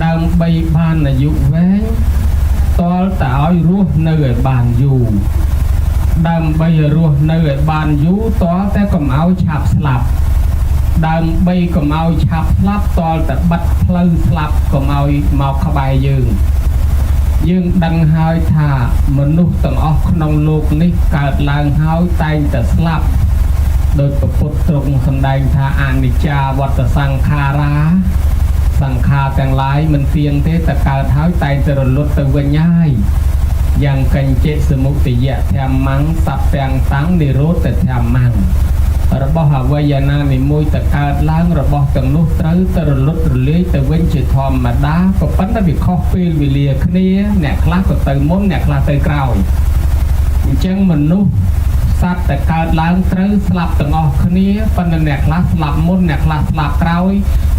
ដើម្បីបានអាយុវែងទាល់តែឲ្យរស់នៅឲ្យបានយូរដើម្បីឲ្យរស់នៅឲ្យបានយូរទាល់តែកុំឲ្យឆាប់ស្លាប់ដើម្បីកុំឲ្យឆាប់ស្លាប់ទាល់តែបិទផ្លូវស្លាប់កុំឲ្យមកក្បែរយើងយើងដឹងហើយថាមនុស្សទាំងអស់ក្នុងលោកនេះកើតឡើងហើយតែងតែស្លាប់ដោយព្រះពុទ្ធទ្រង់សម្ដែងថាអនិច្ចាវត្តសង្ខារាសង្ខារទាំងឡាយមិនទៀងទេតែកើតហើយតែងតែរលត់ទៅវិញហើយយ៉ាងកញ្ចេសមុទយៈធម្មំសព្វតាំងនិរោធធម្មំរបស់អវយណានីមួយតកើតឡើងរបស់ទាំងនោះត្រូវទៅរលត់រលាយទៅវិញជាធម្មតាក៏ប៉ុន្តែវាខុសពេលវេលាគ្នាអ្នកខ្លះក៏ទៅមុនអ្នកខ្លះទៅក្រោយអញ្ចឹងមនុស្សសត្វតែកើតឡើងត្រូវស្លាប់ទាំងអស់គ្នាប៉ុន្តែអ្នកខ្លះស្លាប់មុនអ្នកខ្លះស្លាប់ក្រោយ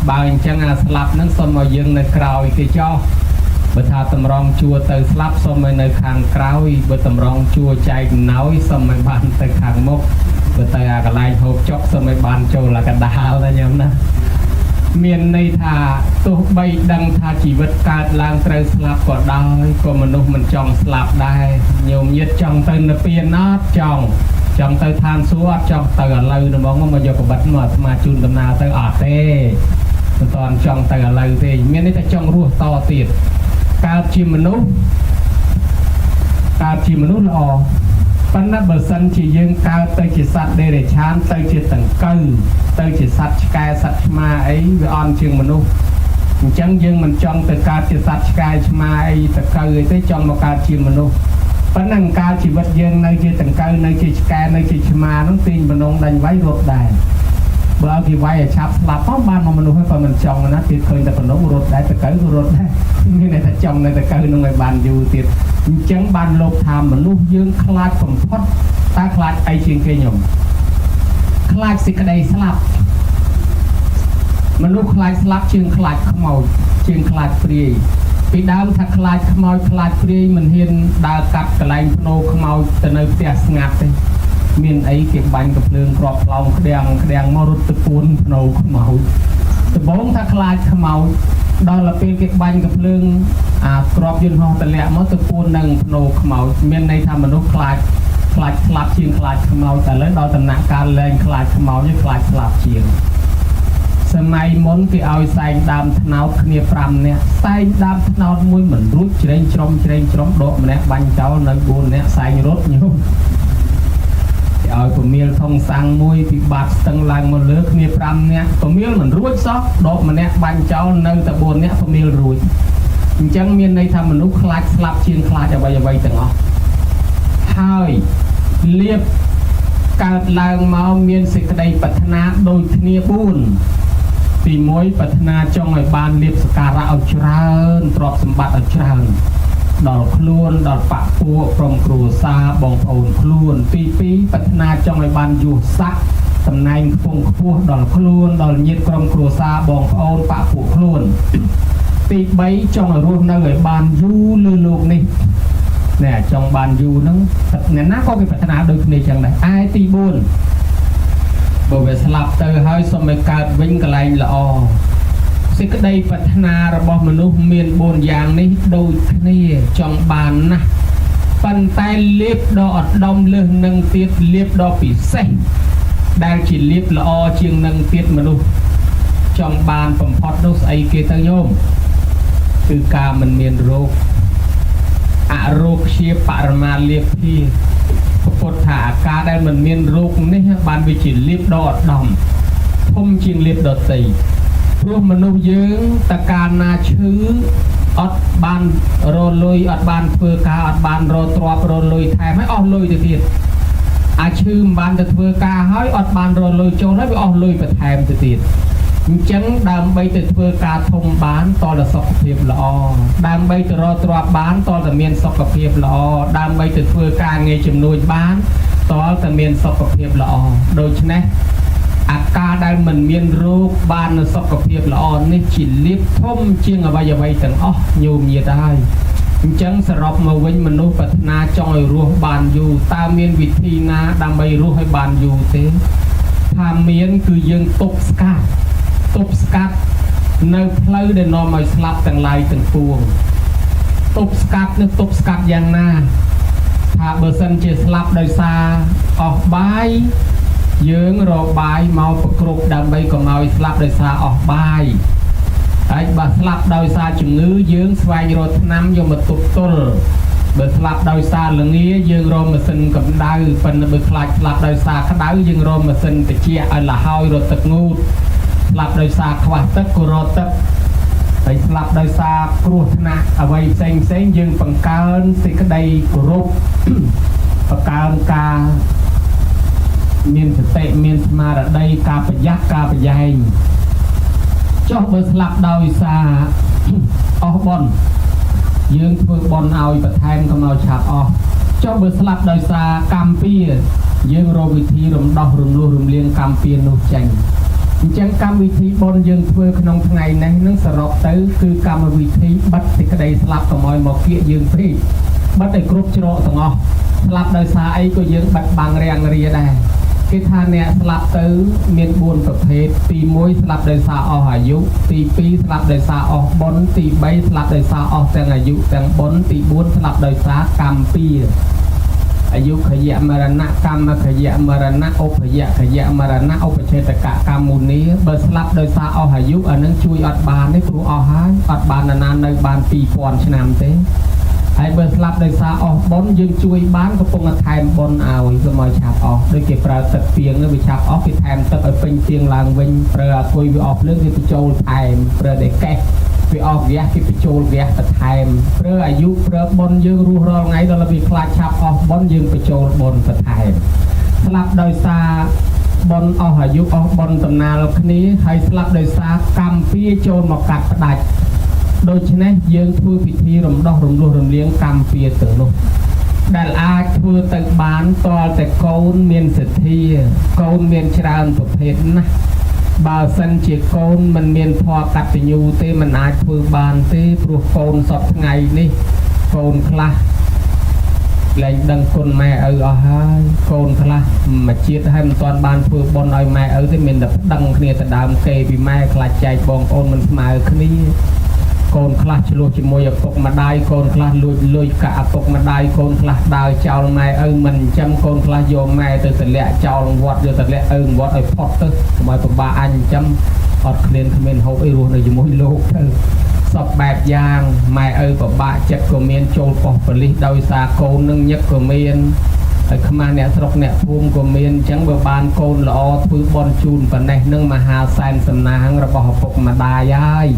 បើអញ្ចឹងអាស្លាប់ហ្នឹងសូមឲ្យយើងនៅក្រោយគេចោះបើថាតម្រង់ជួរទៅស្លាប់សូមឲ្យនៅខាងក្រោយបើតម្រង់ជួរចែកណោយសូមឲ្យបានទៅខាងមុខបើទៅអាកន្លែងហូបចុកសូមឲ្យបានចូលអាកណ្ដាលណាញោមណាមានន័យថាទោះបីដឹងថាជីវិតកើតឡើងត្រូវស្លាប់ក៏ដោយក៏មនុស្សមិនចង់ស្លាប់ដែរញោមញាតចង់ទៅនិព្វានអត់ចង់ចង់ទៅឋានសួគ៌អត់ចង់ទៅឥឡូវហ្មងមកយកកបិតមកអាត្មាជូនដំណើរទៅអត់ទេមិនតាន់ចង់ទៅឥឡូវទេមានន័យថាចង់រស់តទៀតកើតជាមនុស្សកើតជាមនុស្សល្អប៉ុន្តែបើសិនជាយើងកើតទៅជាសត្វដេរឆានទៅជាតង្កូវទៅជាសត្វឆ្កែសត្វឆ្មាអីវាអន់ជាងមនុស្សអញ្ចឹងយើងមិនចង់ទៅកើតជាសត្វឆ្កែឆ្មាអីតង្កូវអីទេចង់មកកើតជាមនុស្សប៉ុន្តែកាលជីវិតយើងនៅជាតង្កូវនៅជាឆ្កែនៅជាឆ្មាហ្នឹងទាញបំណងដាញ់វាយរត់ដែរបើឲ្យគេវាយឲ្យឆាប់ស្លាប់ផងបានមកមនុស្សហើយក៏មិនចង់ណាទៀតឃើញតែបំណងរត់ដែរតង្កូវក៏រត់ដែរមានន័យថាចង់នៅតង្កូវនឹងឲ្យបានយូរទៀតអញ្ចឹងបានលោកថាមនុស្សយើងខ្លាចបំផុតតើខ្លាចអីជាងគេញោមខ្លាចសេចក្តីស្លាប់មនុស្សខ្លាចស្លាប់ជាងខ្លាចខ្មោចជាងខ្លាចព្រាយពីដើមថាខ្លាចខ្មោចខ្លាចព្រាយមិនហ៊ានដើរកាត់កន្លែងភ្នោខ្មោចទៅនៅផ្ទះស្ងាត់ទេមានអីគេបាញ់កំភ្លើងគ្រាប់ផ្លោងក្តាំងក្តាំងមករត់ទៅពួនភ្នោខ្មោចដំបូងថាខ្លាចខ្មោចដល់ទៅពេលគេបាញ់កំភ្លើងអាគ្រាប់យន្តហោះតម្លាក់មកទៅពួននឹងភ្នោខ្មោចមានន័យថាមនុស្សខ្លាចខ្លាចស្លាប់ជាងខ្លាចខ្មោចតែឥឡូវដល់ដំណាក់កាលលែងខ្លាចខ្មោចទេខ្លាចស្លាប់ជាងសម័យមុនគេឲ្យសែងដើមថ្នោតគ្នា5នាក់សែងដើមថ្នោតមួយមិនរួចជ្រែងច្រុំជ្រែងច្រុំដកម្នាក់បាញ់ចោលនៅ4នាក់សែងរត់ញោមគេឲ្យពមៀលថងសាំងមួយពីបាតស្ទឹងឡើងមកលើគ្នា5នាក់ពមៀលមិនរួចសោះដកម្នាក់បាញ់ចោលនៅតែ4នាក់ពមៀលរួចអញ្ចឹងមានន័យថាមនុស្សខ្លាចស្លាប់ជាងខ្លាចអ្វីអ្វីទាំងអស់ហើយលៀបកើតឡើងមកមានសេចក្តីប្រាថ្នាដូចគ្នា4ទី1ប្រាថ្នាចង់ឲ្យបានលៀបសក្ការៈឲ្យច្រើនទ្រព្យសម្បត្តិឲ្យច្រើនដល់ខ្លួនដល់បពពួកក្រុមគ្រួសារបងប្អូនខ្លួនទី2ប្រាថ្នាចង់ឲ្យបានយសស័ក្តិតំណែងខ្ពង់ខ្ពស់ដល់ខ្លួនដល់ញាតិក្រុមគ្រួសារបងប្អូនបពពួកខ្លួនទី3ចង់ឲ្យរស់នៅឲ្យបានយូរលើលោកនេះណែចង់បានយូរហ្នឹងអ្នកណាក៏គេប្រាថ្នាដូចគ្នាចឹងដែរឯទី4បើវាស្លាប់ទៅហើយសូមឲ្យកើតវិញកន្លែងល្អសេចក្តីប្រាថ្នារបស់មនុស្សមាន4យ៉ាងនេះដូចគ្នាចង់បានណាស់ប៉ុន្តែលៀបដ៏ឧត្តមលើសនឹងទៀតលៀបដ៏ពិសេសដែលជាលៀបល្អជាងនឹងទៀតមនុស្សចង់បានបំផុតនោះស្អីគេទៅញោមគឺការមិនមានរោគអរោគជាបរមាលាភាពុទ្ធថាអាការដែលមិនមានរោគនេះបានវាជាលៀបដ៏ឧត្តមធំជាងលៀបដតីព្រោះមនុស្សយើងតកាលណាឈឺអត់បានរលុយអត់បានធ្វើការអត់បានរទ្របរលុយថែមហើយអស់លុយទៅទៀតអាឈឺមិនបានទៅធ្វើការហើយអត់បានរលុយចូលហើយវាអស់លុយបន្ថែមទៅទៀតអញ្ចឹងដើម្បីទៅធ្វើការធំបានតលសុខភាពល្អដើម្បីទៅរកទ្រព្យបានតលតែមានសុខភាពល្អដើម្បីទៅធ្វើការងារជំនួញបានតលតែមានសុខភាពល្អដូច្នេះអាការដែលមិនមានរោគបាននៅសុខភាពល្អនេះជាលៀបធំជាងអ្វីអ្វីទាំងអស់ញោមញាតហើយអញ្ចឹងសរុបមកវិញមនុស្សប្រាថ្នាចង់ឲ្យរស់បានយូរតើមានវិធីណាដើម្បីរស់ឲ្យបានយូរទេថាមានគឺយើងទប់ស្កាត់ទប់ស្កាត់ នៅផ្លូវដែលនាំឲ្យស្លាប់ទាំងឡាយទាំងពួងទប់ស្កាត់នឹងទប់ស្កាត់យ៉ាងណាថាបើសិនជាស្លាប់ដោយសារអស់បាយយើងរកបាយមកប្រគ្រប់ដើម្បីកុំឲ្យស្លាប់ដោយសារអស់បាយហើយបើស្លាប់ដោយសារជំងឺយើងស្វែងរកថ្នាំយកមកទប់ទល់បើស្លាប់ដោយសារលងាយើងរកម៉ាស៊ីនកម្ដៅប៉ុន្តែបើខ្លាចស្លាប់ដោយសារក្តៅយើងរកម៉ាស៊ីនត្រជាក់ឲ្យលហើយរត់ទឹកងូតស្លាប់ដោយសារខ្វះទឹកក៏រកទឹកហើយស្លាប់ដោយសារគ្រោះថ្នាក់អ្វីផ្សេងផ្សេងយើងបង្កើនសេចក្តីគោរព បង្កើនការមានសតិមានស្មារតីការប្រយ័ត្នការប្រយែងចុះបើស្លាប់ដោយសារ អស់បុណ្យយើងធ្វើបុណ្យឲ្យបន្ថែមកុំឲ្យឆាប់អស់ចុះបើស្លាប់ដោយសារកម្មពៀយើងរកវិធីរំដោះរំលោះរំលាងកម្មពៀនោះចេញអញ្ចឹងកម្មវិធីបុណ្យយើងធ្វើក្នុងថ្ងៃនេះនឹងសរុបទៅគឺកម្មវិធីបិទសេចក្តីស្លាប់កុំឲ្យមកគៀកយើងពេកបិទឲ្យគ្រប់ច្រកទាំងអស់ស្លាប់ដោយសារអីក៏យើងបិទបាំងរាំងរាដែរគេថាអ្នកស្លាប់ទៅមាន4ប្រភេទទី1ស្លាប់ដោយសារអស់អាយុទី2ស្លាប់ដោយសារអស់បុណ្យទី3ស្លាប់ដោយសារអស់ទាំងអាយុទាំងបុណ្យទី4ស្លាប់ដោយសារកម្មពៀអាយុខយៈមរណៈកម្មខយៈមរណៈឧបយខយៈមរណៈឧបឆេតកកម្មមុនីបើស្លាប់ដោយសារអស់អាយុអានឹងជួយអត់បានទេព្រោះអស់ហើយអត់បានណានៅបាន2000ឆ្នាំទេហើយបើស្លាប់ដោយសារអស់បុណ្យយើងជួយបានកំពុងតែថែមបុណ្យឲ្យកុំឲ្យឆាប់អស់ដូចគេប្រើទឹកទៀងវាឆាប់អស់គេថែមទឹកឲ្យពេញទៀងឡើងវិញប្រើអាគុយវាអស់ភ្លើងគេបញ្ចូលថែមប្រើដែកេះវាអស់ហ្គាសគេបញ្ចូលហ្គាសបន្ថែមប្រើអាយុប្រើបុណ្យយើងរស់រាល់ថ្ងៃដល់វាខ្លាចឆាប់អស់បុណ្យយើងបញ្ចូលបុណ្យបន្ថែមស្លាប់ដោយសារបុណ្យអស់អាយុអស់បុណ្យតំណាលគ្នាហើយស្លាប់ដោយសារកម្មពៀចូលមកកាត់ផ្ដាច់ដូច្នេះយើងធ្វើពិធីរំដោះរំលោះរំលាងកម្មពៀទាំងនោះដែលអាចធ្វើទៅបានតលតែកូនមានសទ្ធាកូនមានច្រើនប្រភេទណាស់បើសិនជាកូនមិនមានធម៌កតញ្ញូទេមិនអាចធ្វើបានទេព្រោះកូនសពថ្ងៃនេះកូនខ្លះលែងដឹងគុណម៉ែឪអស់ហើយកូនខ្លះមួយជាតិហើយមិនទាន់បានធ្វើបុណ្យឲ្យម៉ែឪទេមានតែប្តឹងគ្នាទៅដើមគេពីម៉ែខ្លាចចែកបងប្អូនមិនស្មើគ្នាកូនខ្លះឆ្លោះជាមួយឪពុកម្ដាយកូនខ្លះលួចលុយកាក់ឪពុកម្ដាយកូនខ្លះដើរចោលម៉ែឪមិនចិញ្ចឹមកូនខ្លះយកម៉ែទៅតម្លាក់ចោលវត្តយកតម្លាក់ឪវត្តឲ្យផុតទៅកុំឲ្យពិបាកអញចិញ្ចឹមអត់ឃ្លានគ្មានហូបអីរស់នៅជាមួយលោកទៅសពបែបយ៉ាងម៉ែឪពិបាកចិត្តក៏មានចូលប៉ុស្តិ៍ប៉ូលីសដោយសារកូននឹងញឹកក៏មានហើយខ្មាស់អ្នកស្រុកអ្នកភូមិក៏មានអញ្ចឹងបើបានកូនល្អធ្វើបុណ្យជូនប៉ុណ្ណេះនឹងមហាសែនសំណាងរបស់ឪពុកម្ដាយហើយ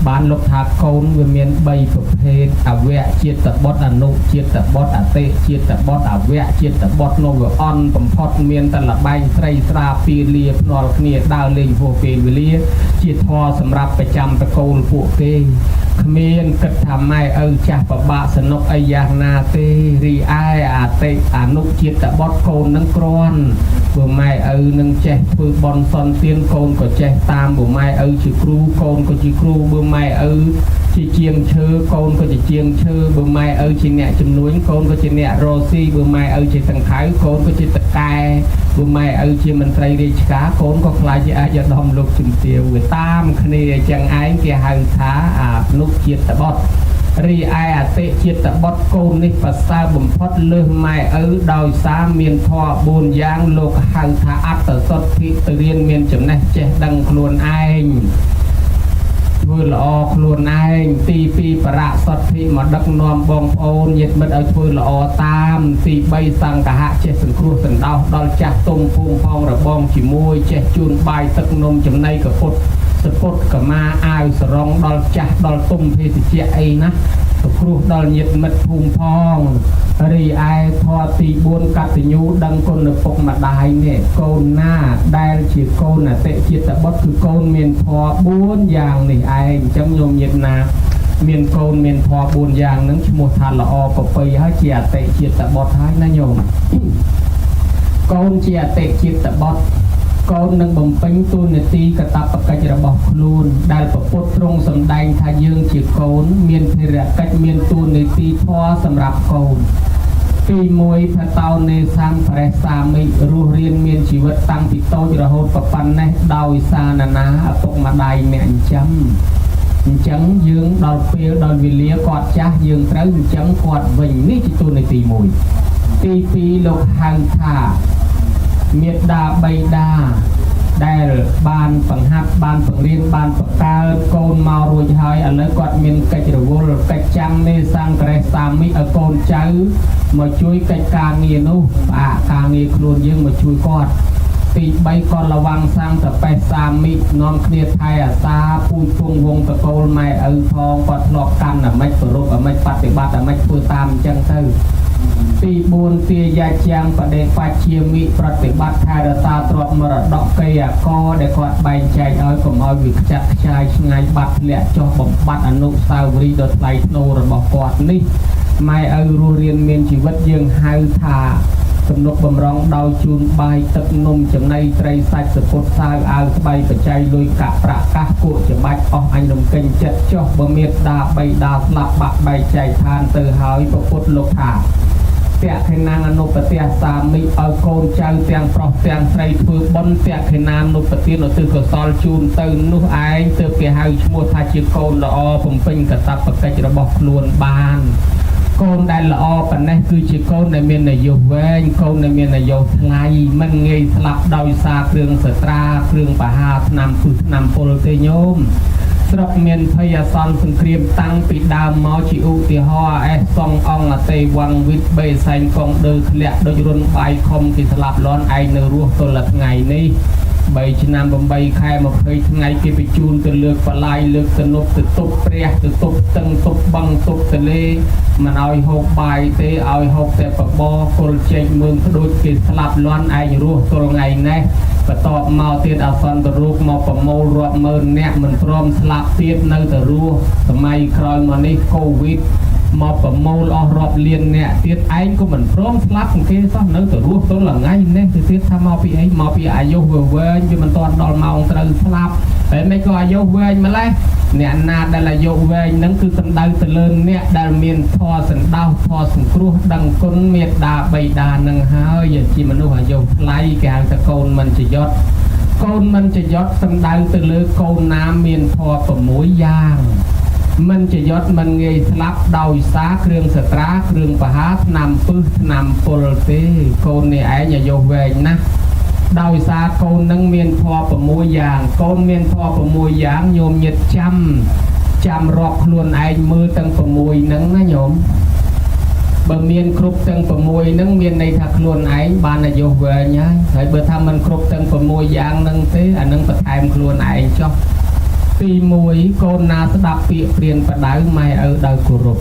បានលោកថាកូនវាមាន3ប្រភេទអវៈជាតិបុត្រអនុជាតិបុត្រអតិជាតិបុត្រអវៈជាតិបុត្រនោះវាអន់បំផុតមានតែលបែងស្រីស្រាពីលាភ្នាល់គ្នាដើរលេងហួសពេលវេលាជាធម៌សម្រាប់ប្រចាំតកូលពួកគេគ្មានគិតថាម៉ែឪចាស់ប្របាក់សនុកអីយ៉ាងណាទេរីឯអតិអនុជាតិបុត្រកូននឹងគ្រាន់ព្រោះម៉ែឪនឹងចេះធ្វើបន់សន្ទានកូនក៏ចេះតាមបើម៉ែឪជាគ្រូកូនក៏ជាគ្រូបើម៉ែឪជាជាងឈើកូនក៏ជាជាងឈើបើម៉ែឪជាអ្នកជំនួញកូនក៏ជាអ្នករកស៊ីបើម៉ែឪជាសង្ខៅកូនក៏ជាតកែបើម៉ែឪជាមន្ត្រីរាជការកូនក៏ខ្លាចជាឯកឧត្តមលោកជំទាវវាតាមគ្នាអញ្ចឹងឯងគេហៅថាអនុជាតិបុត្ររីឯអតិជាតិបុត្រកូននេះប្រសើរបំផុតលើសម៉ែឪដោយសារមានធម៌4យ៉ាងលោកហៅថាអត្តសុទ្ធិទៅរៀនមានចំណេះចេះដឹងខ្លួនឯងធ្វើល្អខ្លួនឯងទី2បរៈសុទ្ធិមកដឹកនាំបងប្អូនញាតិមិត្តឲ្យធ្វើល្អតាមទី3សង្ឃហៈចេះសង្គ្រោះសន្តោសដល់ចាស់ទុំភូមិផងរបងជាមួយចេះជូនបាយទឹកនំចំណីកពុតសពុតកមាអាវសរងដល់ចាស់ដល់ទុំភេសជ្ជៈអីណាសង្គ្រោះដល់ញាតិមិត្តភូមិផងរីឯធម៌ទី4កតញ្ញូដឹងគុណឪពុកម្ដាយនេះកូនណាដែលជាកូនអតិជាតិបុត្រគឺកូនមានធម៌4យ៉ាងនេះឯងអញ្ចឹងញោមញាតិណាមានកូនមានធម៌4យ៉ាងហ្នឹងឈ្មោះថាល្អប្រពៃហើយជាអតិជាតិបុត្រហើយណាញោមកូនជាអតិជាតិបុត្រកូននឹងបំពេញតួនាទីកាតព្វកិច្ចរបស់ខ្លួនដែលពពុទ្ធទ្រង់សម្ដែងថាយើងជាកូនមានភារកិច្ចមានតួនាទីធម៌សម្រាប់កូន ទី1ភតោនេសង្បរិសាមិរស់រៀនមានជីវិតតាំងពីតូចរហូតប៉ុណ្ណេះដោយសារណានាឪពុកម្ដាយអ្នកចិញ្ចឹមអញ្ចឹងយើងដល់ពេលដល់វេលាគាត់ចាស់យើងត្រូវអញ្ចឹងគាត់វិញនេះជាទូនាទីមួយទី2លោកហៅថាមេដាបៃតាដែលបានបង្ហាត់បានបង្រៀនបានបង្កើតកូនមករួចហើយឥឡូវគាត់មានកិច្ចរវល់កិច្ចចាំងនេសង្ករេសាមិឲ្យកូនចៅមកជួយកិច្ចការងារនោះផ្អាកការងារខ្លួនយើងមកជួយគាត់ទី3ក៏លវាំងសាំងតបេះសាមិនាំគ្នាថែអាសាពូជពងវងតកូលម៉ែឪផងគាត់ធ្លាប់កាន់អាម៉េចប្រពអាម៉េចបប្រតិបត្តិអាម៉េចធ្វើតាមអញ្ចឹងទៅទី4ទាយាជាងបដិបជាមិប្រតិបត្តិថែរក្សាទ្រព្យមរតកេអកដែលគាត់បែងចែកឲ្យកុំឲ្យវាខ្ចាត់ខ្ចាយឆ្ងាយបាត់ធ្លាក់ចុះបំបត្តិអនុស្សាវរីយ៍ដ៏ថ្លៃថ្នូររបស់គាត់នេះម៉ែឪរស់រៀនមានជីវិតយើងហៅថាទំនុកបំរុងដោយជូនបាយទឹកនំចំណីត្រីសាច់សពុតសាវអាវស្បៃបច្ច័យលុយកាក់ប្រាក់កាសគក់ច្បាច់អស់អញរំកិញចិត្តចុះបើមេដាបៃតាស្លាប់បាក់បែកចែកឋានទៅហើយពពុទ្ធលោកថាតក្ខិណាងអនុបទសាមិឲ្យកូនចៅទាំងប្រុសទាំងស្រីធ្វើបុណ្យតក្ខិណានុបទានឧទ្ទិសកុសលជូនទៅនោះឯងទើបគេហៅឈ្មោះថាជាកូនល្អបំពេញកតបកិច្ចរបស់ខ្លួនបានកូនដែលល្អប៉ុណ្ណេះគឺជាកូនដែលមានអាយុវែងកូនដែលមានអាយុថ្លៃមិនងាយស្លាប់ដោយសារគ្រឿងសត្រាគ្រឿងបហាឆ្នាំពុះឆ្នាំពុលទេញោមស្រុកមានភ័យអាសន្នសង្គ្រាមតាំងពីដើមមកជាឧទាហរណ៍អេសសុងអង្គអតេវងវិតបេសែងកងដើធ្លាក់ដូចរុនបាយខំគេស្លាប់លន់ឯងនៅរស់ទល់ថ្ងៃនេះ3ឆ្នាំ8ខែ20ថ្ងៃគេបញ្ជូនទៅលើកបលាយលើកទៅនប់ទៅទប់ព្រះទៅទប់ស្ទឹងទប់បឹងទប់ទលេមិនឲ្យហូបបាយទេឲ្យហូបតែបបរគល់ចេកមើងក្ដូចគេស្លាប់លន់ឯងរស់ទល់ថ្ងៃនេះបន្ទាប់មកទៀតអសន្នរូបមកប្រមូលរាប់ម៉ឺនអ្នកមិនព្រមស្លាប់ទៀតនៅតែរស់សម័យក្រោយមកនេះកូវីដមកប្រមូលអស់រាប់លានអ្នកទៀតឯងក៏មិនព្រមស្លាប់គេសោះនៅតែរស់ទល់ថ្ងៃនេះទៅទៀតថាមកពីអីមកពីអាយុវាវែងវាមិនទាន់ដល់ម៉ោងត្រូវស្លាប់ហើយមិនក៏អាយុវែងម្លេះអ្នកណាដែលអាយុវែងហ្នឹងគឺសំដៅទៅលើអ្នកដែលមានធម៌សន្តោសធម៌សង្គ្រោះដឹងគុណមេត្តាបិតានឹងហើយជាមនុស្សអាយុថ្លៃគេហៅថាកូនមិនចយត់កូនមិនចយត់សំដៅទៅលើកូនណាមានធម៌6យ៉ាងមិនចយត់មិនងាយស្លាប់ដោយសារគ្រឿងសត្រាគ្រឿងបហាឆ្នាំពឹសឆ្នាំពុលទេកូននេះឯងអាយុវែងណាស់ដោយសារកូននឹងមានធម៌6យ៉ាងកូនមានធម៌6យ៉ាងញោមញាតចាំចាំរាប់ខ្លួនឯងមើលទាំង6ហ្នឹងណាញោមបើមានគ្រប់ទាំង6ហ្នឹងមានន័យថាខ្លួនឯងបានអាយុវែងហើយហើយបើថាមិនគ្រប់ទាំង6យ៉ាងហ្នឹងទេអានឹងបន្ថែមខ្លួនឯងចុះទី1កូនណាស្ដាប់ពាក្យព្រានបដៅម៉ែឪដោយគោរព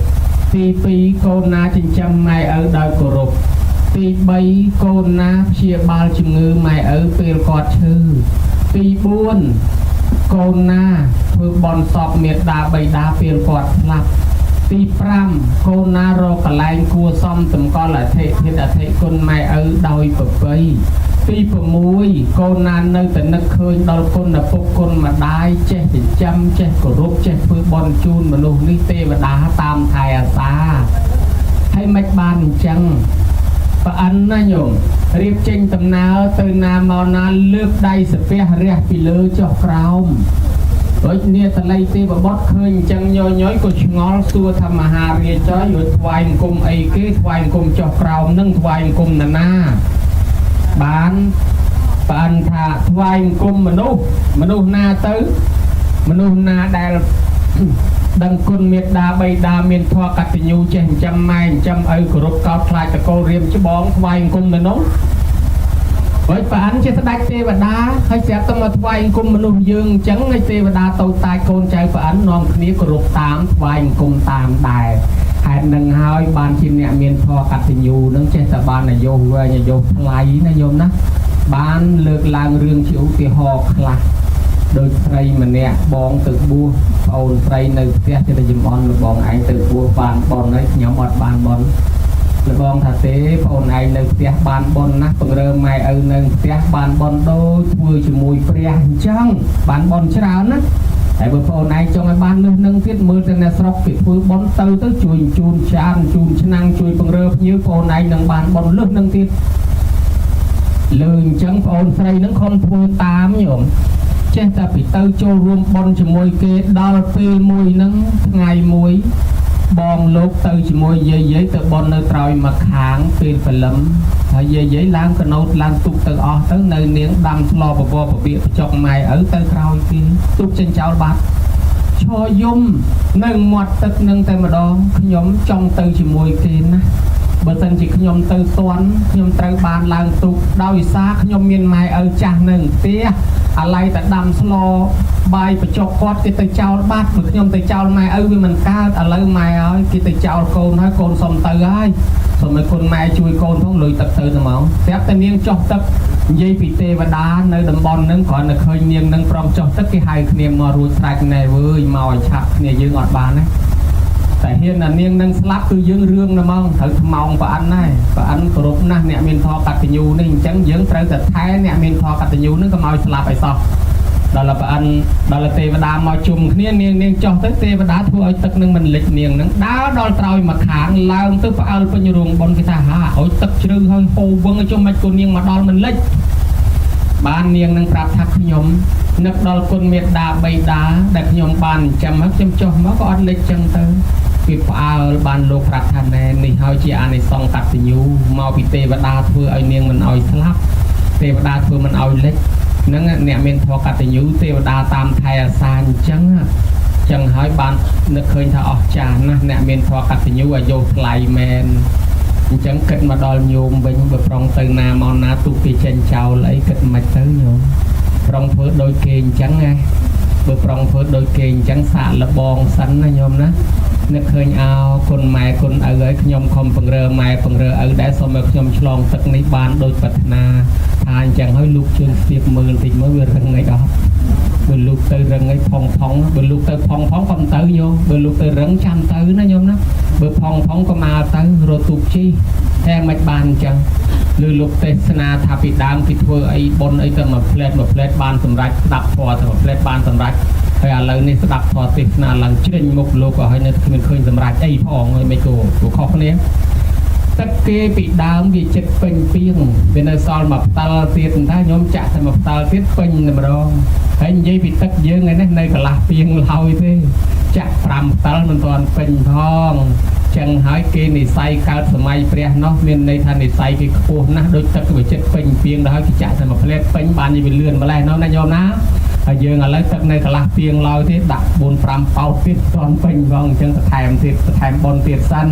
ទី2កូនណាចិញ្ចឹមម៉ែឪដោយគោរពទី3កូនណាព្យាបាលជំងឺម៉ែឪពេលគាត់ឈឺទី4កូនណាធ្វើបន់សពមេដាបៃតាពេលគាត់ស្លាប់ទី5កូនណារកកន្លែងគួសមតម្កល់អធិធាតុអធិគុណម៉ែឪដោយប្រពៃទី6កូនណានៅតែនឹកឃើញដល់គុណឪពុកគុណម្ដាយចេះចិញ្ចឹមចេះគោរពចេះធ្វើបន់ជូនមនុស្សនេះទេវតាតាមថែអាសាហើយមិនបានអញ្ចឹងប្រអិនណាញោមរៀបចេញដំណើរទៅណាមកណាលើកដៃសាពះរះពីលើចុះក្រោមដូចនេះតល័យទេវបុត្រឃើញអញ្ចឹងញយយក៏ឆ្ងល់សួរថាមហារាជយល់ថ្វាយអង្គមអីគេថ្វាយអង្គមចុះក្រោមនឹងថ្វាយអង្គមណាណាបានបានថាថ្វាយអង្គមមនុស្សមនុស្សណាទៅមនុស្សណាដែល ដឹងគុណមេត្តាបៃតាមានធម៌កតញ្ញូចេះចិញ្ចឹមម៉ែចិញ្ចឹមឪគោរពកោតខ្លាចតកូលរៀមច្បងថ្វាយអង្គមនៅនោះហើយប្រអិនជាស្ដេចទេវតាហើយស្រាប់តែមកថ្វាយអង្គមមនុស្សយើងអញ្ចឹងហើយទេវតាតូចតាចកូនចៅប្រអិននាំគ្នាគោរពតាមថ្វាយអង្គមតាមដែរហេតុនឹងហើយបានជាអ្នកមានធម៌កតញ្ញូនឹងចេះតែបានអាយុវែងអាយុថ្លៃណាញោមណាបានលើកឡើងរឿងជាឧទាហរណ៍ខ្លះដូចស្រីម្នាក់បងទៅបួសប្អូនស្រីនៅផ្ទះចិត្តតែចំអន់លបងឯងទៅបួសបានបនហើយខ្ញុំអត់បានបនលបងថាទេប្អូនឯងនៅផ្ទះបានបនណាស់ពង្រើម៉ែឪនៅផ្ទះបានបនដូចធ្វើជាមួយព្រះអញ្ចឹងបានបនច្រើនណា តែបើបងឯងចង់ឲ្យបានលឹះនឹងទៀតមើលទៅអ្នកស្រុកគេធ្វើបន់ទៅទៅជួយជូនចានជូនឆ្នាំងជួយពង្រើភ្ញៀវបងឯងនឹងបានបន់លឹះនឹងទៀតលើអញ្ចឹងបងស្រីនឹងខំធ្វើតាមញោមចេះតែពីទៅចូលរួមបន់ជាមួយគេដល់ពេលមួយហ្នឹងថ្ងៃមួយបងលោកទៅជាមួយយាយយាយទៅបន់នៅត្រោយមកខាងពេលព្រលឹមហើយយាយយាយឡើងកណោតឡើងទុកទៅអស់ទៅនៅនាងដាំស្លបបរបបៀកចុកម៉ែឪទៅក្រោយគេទុកចិញ្ចោលបាត់ឈរយំនៅមាត់ទឹកនឹងតែម្ដងខ្ញុំចង់ទៅជាមួយគេណាបើសិនជាខ្ញុំទៅតន់ខ្ញុំត្រូវបានឡើងទុកដោយសារខ្ញុំមានម៉ែឪចាស់នៅផ្ទះអាឡ័យតែដាំស្លបាយបញ្ចុកគាត់គេទៅចោលបាត់បើខ្ញុំទៅចោលម៉ែឪវាមិនកើតឥឡូវម៉ែហើយគេទៅចោលកូនហើយកូនសុំទៅហើយសូមឲ្យគុណម៉ែជួយកូនផងលុយទឹកទៅតែមកស្រាប់តែនាងចុះទឹកនិយាយពីទេវតានៅតំបន់ហ្នឹងគ្រាន់តែឃើញនាងនឹងប្រងចុះទឹកគេហៅគ្នាមករួចស្រេចណែវើយមកឲ្យឆាប់គ្នាយើងអត់បានណាតែហ៊ានណានាងនឹងស្លាប់គឺយើងរឿងណាហ្មងត្រូវថ្មោងប្រអិនដែរប្រអិនគោរពណាស់អ្នកមានធម៌កតញ្ញូនេះអញ្ចឹងយើងត្រូវតែថែអ្នកមានធម៌កតញ្ញូនឹងកុំឲ្យស្លាប់ឲ្យសោះដល់ប្រអិនដល់ទេវតាមកជុំគ្នានាងនាងចុះទៅទេវតាធ្វើឲ្យទឹកនឹងមិនលិចនាងនឹងដើរដល់ត្រោយមកខាងឡើងទៅផ្អើលពេញរោងបុនគេថាហាឲ្យទឹកជ្រៅហើយហូរវឹងឲ្យជុំមិនគូនាងមកដល់មិនលិចបាននាងនឹងប្រាប់ថាខ្ញុំនឹកដល់គុណមេត្តាបៃតាដែលខ្ញុំបានចិញ្ចឹមហើយខ្ញុំចុះមកក៏អត់លិចចឹងទៅវាផ្អើលបានលោកប្រាប់ថាណែនេះហើយជាអានិសង្សកតញ្ញូមកពីទេវតាធ្វើឲ្យនាងមិនឲ្យស្លាប់ទេវតាធ្វើមិនឲ្យលិចហ្នឹងអ្នកមានធម៌កតញ្ញូទេវតាតាមថែអាសាអញ្ចឹងចឹងហើយបាននឹកឃើញថាអស់ចាស់ណាស់អ្នកមានធម៌កតញ្ញូអាយុថ្លៃមែនអញ្ចឹងគិតមកដល់ញោមវិញបើប្រុងទៅណាមកណាទូគេចេញចោលអីគិតមិនទៅញោមប្រុងធ្វើដូចគេអញ្ចឹងណាបើប្រុងធ្វើដូចគេអញ្ចឹងសាកលបងសិនណាញោមណានឹកឃើញអោគុណម៉ែគុណឪហើយខ្ញុំខំពង្រើម៉ែពង្រើឪដែរសូមឲ្យខ្ញុំឆ្លងទឹកនេះបានដូចប្រាថ្នាថាអញ្ចឹងហើយលោកជើងស្ទាបមើលបន្តិចមើលវារឹងអីអត់បើលោកទៅរឹងអីផុងផុងបើលោកទៅផុងផុងកុំទៅញោមបើលោកទៅរឹងចាំទៅណាញោមណាបើផុងផុងក៏មកទៅរត់ទូកជីតែមិនបានអញ្ចឹងឬលោកទេសនាថាពីដើមគេធ្វើអីបុណ្យអីទៅមួយផ្លែតមួយផ្លែតបានសម្រេចស្ដាប់ធម៌ទៅមួយផ្លែតបានសម្រេចហើយឥឡូវនេះស្ដាប់ធម៌ទេសនាឡើងជ្រិញមុខលោកឲ្យនៅគ្មានឃើញសម្រេចអីផងហើយមិនគោខុសគ្នាទឹកគេពីដើមវាចិត្តពេញពីងវានៅសល់មួយផ្តិលទៀតតែខ្ញុំចាក់តែមួយផ្តិលទៀតពេញតែម្ដងហើយនិយាយពីទឹកយើងឯនេះនៅកន្លះពីងឡើយទេចាក់5ផ្តិលមិនទាន់ពេញផងចឹងហើយគេនិស័យកើតសម័យព្រះនោះមានន័យថានិស័យគេខ្ពស់ណាស់ដូចទឹកវាចិត្តពេញពីងដល់ហើយគេចាក់តែមួយផ្លែតពេញបានវាលឿនម្លេះនោះណាញោមណាហើយយើងឥឡូវទឹកនៅកន្លះពីងឡើយទេដាក់4 5ប៉ោតទៀតទាន់ពេញផងអញ្ចឹងបន្ថែមទៀតបន្ថែមប៉ុនទៀតសិន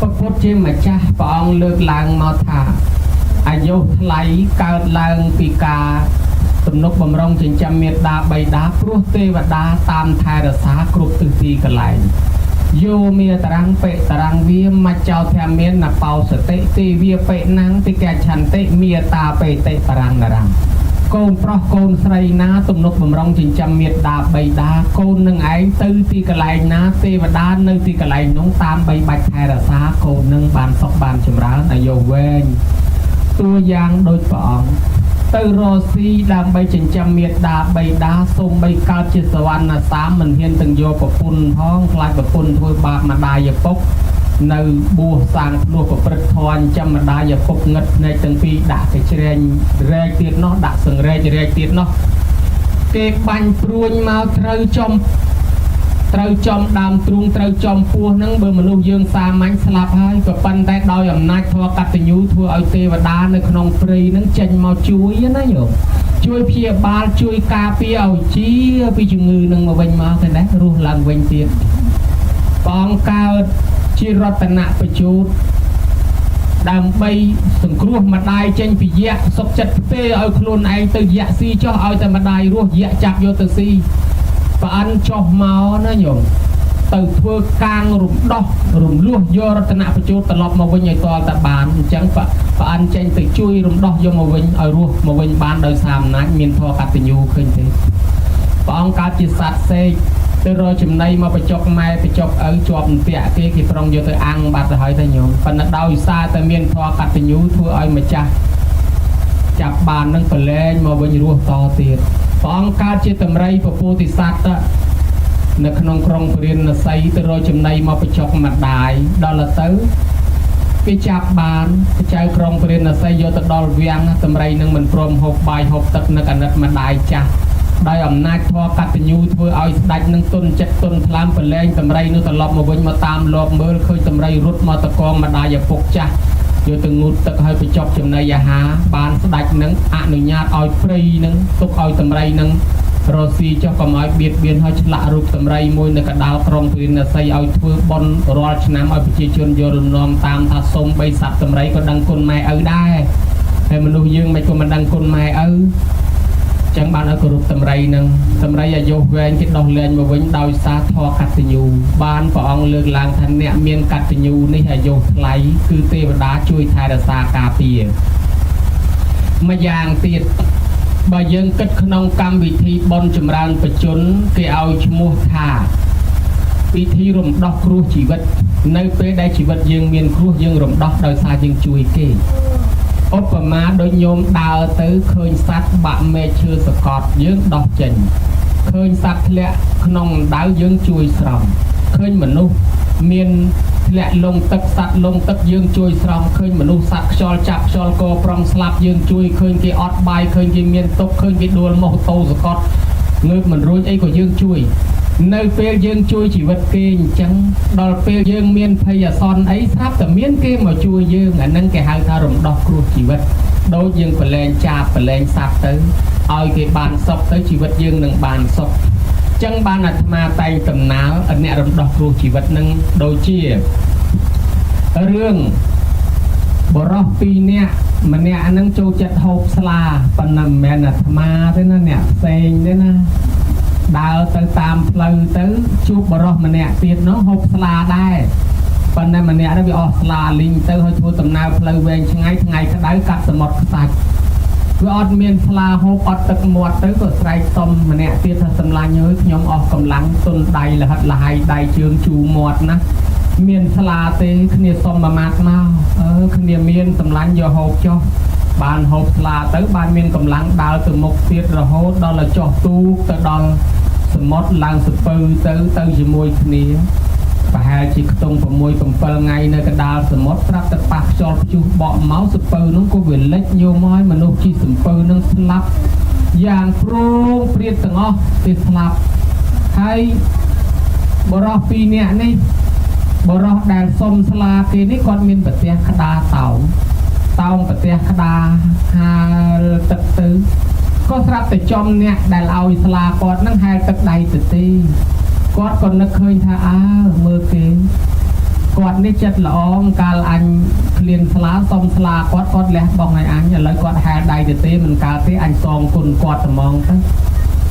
ព្រះពុទ្ធជាម្ចាស់ព្រះអង្គលើកឡើងមកថាអាយុថ្លៃកើតឡើងពីការទំនុកបំរុងចិញ្ចឹមមេដាបៃតាព្រោះទេវតាតាមថែរក្សាគ្រប់ទិសទីកន្លែងយោមេតរੰបិតរੰវាមច្ចោធមានណបោសតិទេវាបិណੰតិកឆន្តិមេតាបេតិបរੰនរੰកូនប្រុសកូនស្រីណាទំនុកបំរុងចិញ្ចឹមមេដាបៃតាកូននឹងឯងទៅទីកន្លែងណាទេវតានៅទីកន្លែងនោះតាមបីបាច់ថែរក្សាកូននឹងបានសុខបានចម្រើនអាយុវែងតួយ៉ាងដូចព្រះអង្គទៅរកស៊ីដើម្បីចិញ្ចឹមមេដាបៃតាសូម្បីកើតជាសវណ្ណសាមមិនហ៊ានទាំងយកប្រពន្ធផងខ្លាចប្រពន្ធធ្វើបាបម្ដាយឪពុកនៅបួសសាងភ្លោះប្រព្រឹត្តធម៌ចិញ្ចឹមម្ដាយឪពុកងឹតភ្នែកទាំងពីរដាក់កជ្រែងរែកទៀតនោះដាក់សង្រែករែកទៀតនោះគេបាញ់ព្រួញមកត្រូវចំត្រូវចំដើមទ្រូងត្រូវចំពោះហ្នឹងបើមនុស្សយើងសាមញ្ញស្លាប់ហើយក៏ប៉ុន្តែដោយអំណាចធម៌កតញ្ញូធ្វើឲ្យទេវតានៅក្នុងព្រៃហ្នឹងចេញមកជួយណាញោមជួយព្យាបាលជួយការពារឲ្យជាពីជំងឺហ្នឹងមកវិញមកទៅណារស់ឡើងវិញទៀតព្រះអង្គកើតជារតនបជូតដើម្បីសង្គ្រោះម្ដាយចេញពីយៈសុកចិត្តផ្ទេឲ្យខ្លួនឯងទៅយៈស៊ីចុះឲ្យតែម្ដាយរស់យៈចាប់យកទៅស៊ីប្រអិនចុះមកណាញោមទៅធ្វើកាងរំដោះរំលោះយករតនបជូតត្រឡប់មកវិញឲ្យតលតែបានអញ្ចឹងប្រអិនចេញទៅជួយរំដោះយកមកវិញឲ្យរស់មកវិញបានដោយសារអំណាចមានធម៌កតញ្ញូឃើញទេព្រះអង្គកើតជាសត្វសេកទៅរកចំណីមកបញ្ចុកម៉ែបញ្ចុកឪជាប់អន្ទាក់គេគេប្រុងយកទៅអាំងបាត់ទៅហើយទៅញោមប៉ុន្តែដោយសារតែមានធម៌កតញ្ញូធ្វើឲ្យម្ចាស់ចាប់បាននឹងប្រឡែងមកវិញរស់តទៀត ព្រះអង្គកើតជាតម្រៃពពោធិសត្វនៅក្នុងក្រុងពរាណសីទៅរកចំណីមកបញ្ចុកម្ដាយដល់ទៅគេចាប់បានចៅក្រុងពរាណសីយកទៅដល់វាំងតម្រៃនឹងមិនព្រមហូបបាយហូបទឹកនឹកអាណិតម្ដាយចាស់ដោយអំណាចធម៌កតញ្ញូធ្វើឲ្យស្ដេចនឹងទុនចិត្តទុនថ្លើមប្រឡែងតម្រៃនោះត្រឡប់មកវិញមកតាមលបមើលឃើញតម្រៃរត់មកតកងម្ដាយឪពុកចាស់យកទៅងូតទឹកឲ្យបញ្ចប់ចំណីអាហារបានស្ដេចនឹងអនុញ្ញាតឲ្យព្រៃនឹងទុកឲ្យតម្រៃនឹងរស់ស៊ីចុះកុំឲ្យបៀតបៀនឲ្យឆ្លាក់រូបតម្រៃមួយនៅកណ្ដាលក្រុងពរាណសីឲ្យធ្វើបុណ្យរាល់ឆ្នាំឲ្យប្រជាជនយករំនំតាមថាសុំបីសត្វតម្រៃក៏ដឹងគុណម៉ែឪដែរហើយមនុស្សយើងមិនក៏មិនដឹងគុណម៉ែឪចឹងបានឲ្យគោរពតម្រៃនឹងតម្រៃអាយុវែងគេដោះលែងមកវិញដោយសារធម៌កតញ្ញូបានព្រះអង្គលើកឡើងថាអ្នកមានកតញ្ញូនេះអាយុថ្លៃគឺទេវតាជួយថែរក្សាការពារម្យ៉ាងទៀតបើយើងគិតក្នុងកម្មវិធីបុណ្យចម្រើនបជនគេឲ្យឈ្មោះថាពិធីរំដោះគ្រោះជីវិតនៅពេលដែលជីវិតយើងមានគ្រោះយើងរំដោះដោយសារយើងជួយគេឧបមាដូចញោមដើរទៅឃើញសត្វបាក់មែកឈើសកត់យើងដោះចេញឃើញសត្វធ្លាក់ក្នុងដៅយើងជួយស្រង់ឃើញមនុស្សមានធ្លាក់លងទឹកសត្វលងទឹកយើងជួយស្រង់ឃើញមនុស្សសត្វខ្យល់ចាប់ខ្យល់កប្រងស្លាប់យើងជួយឃើញគេអត់បាយឃើញគេមានទុក្ខឃើញគេដួលម៉ូតូសកត់ងើបមិនរួចអីក៏យើងជួយនៅពេលយើងជួយជីវិតគេអញ្ចឹងដល់ពេលយើងមានភ័យអាសន្នអីស្រាប់តែមានគេមកជួយយើងអានឹងគេហៅថារំដោះគ្រោះជីវិតដូចយើងប្រឡែងចាបប្រឡែងសត្វទៅឲ្យគេបានសុខទៅជីវិតយើងនឹងបានសុខចឹងបានអាត្មាតែងតំណាលអ្នករំដោះគ្រោះជីវិតនឹងដូចជារឿងបរោះពីរនាក់ម្នាក់ហ្នឹងចូលចិត្តហូបស្លាប៉ុន្តែមិនមែនអាត្មាទេណាអ្នកផ្សេងទេណាដើរទៅតាមផ្លូវទៅជួបបរោះម្នាក់ទៀតនោះហូបស្លាដែរប៉ុន្តែម្នាក់នោះវាអស់ស្លាលីងទៅហើយធ្វើដំណើរផ្លូវវែងឆ្ងាយថ្ងៃក្តៅកាត់សមុទ្រខ្សាច់វាអត់មានស្លាហូបអត់ទឹកមាត់ទៅក៏ស្រែកសុំម្នាក់ទៀតថាសម្លាញ់អើយខ្ញុំអស់កម្លាំងទុនដៃលហិតលហៃដៃជើងជូរមាត់ណាមានស្លាទេគ្នាសុំមួយម៉ាត់មកអឺគ្នាមានសម្លាញ់យកហូបចុះបានហូបស្លាទៅបានមានកម្លាំងដើរទៅមុខទៀតរហូតដល់ទៅចុះទូកទៅដល់សមុទ្រឡើងសពៅទៅទៅជាមួយគ្នាប្រហែលជាខ្ទង់6 7ថ្ងៃនៅកណ្ដាលសមុទ្រស្រាប់តែប៉ះខ្យល់ព្យុះបក់មកសពៅនោះក៏វាលិចញោមហើយមនុស្សជិះសំពៅនឹងស្លាប់យ៉ាងព្រោងព្រាតទាំងអស់គេស្លាប់ហើយបរោះពីរនាក់នេះបរោះដែលសុំស្លាគេនេះគាត់មានប្រទះក្តារតោងតោងប្រទះក្តារហាលទឹកទៅក៏ស្រាប់តែចំអ្នកដែលឲ្យស្លាគាត់នឹងហែលទឹកដៃទៅទេគាត់ក៏នឹកឃើញថាអើមើលគេគាត់នេះចិត្តល្អកាលអញឃ្លានស្លាសុំស្លាគាត់គាត់លះបង់ឲ្យអញឥឡូវគាត់ហែលដៃទៅទេមិនកើតទេអញសងគុណគាត់ត្មងទៅ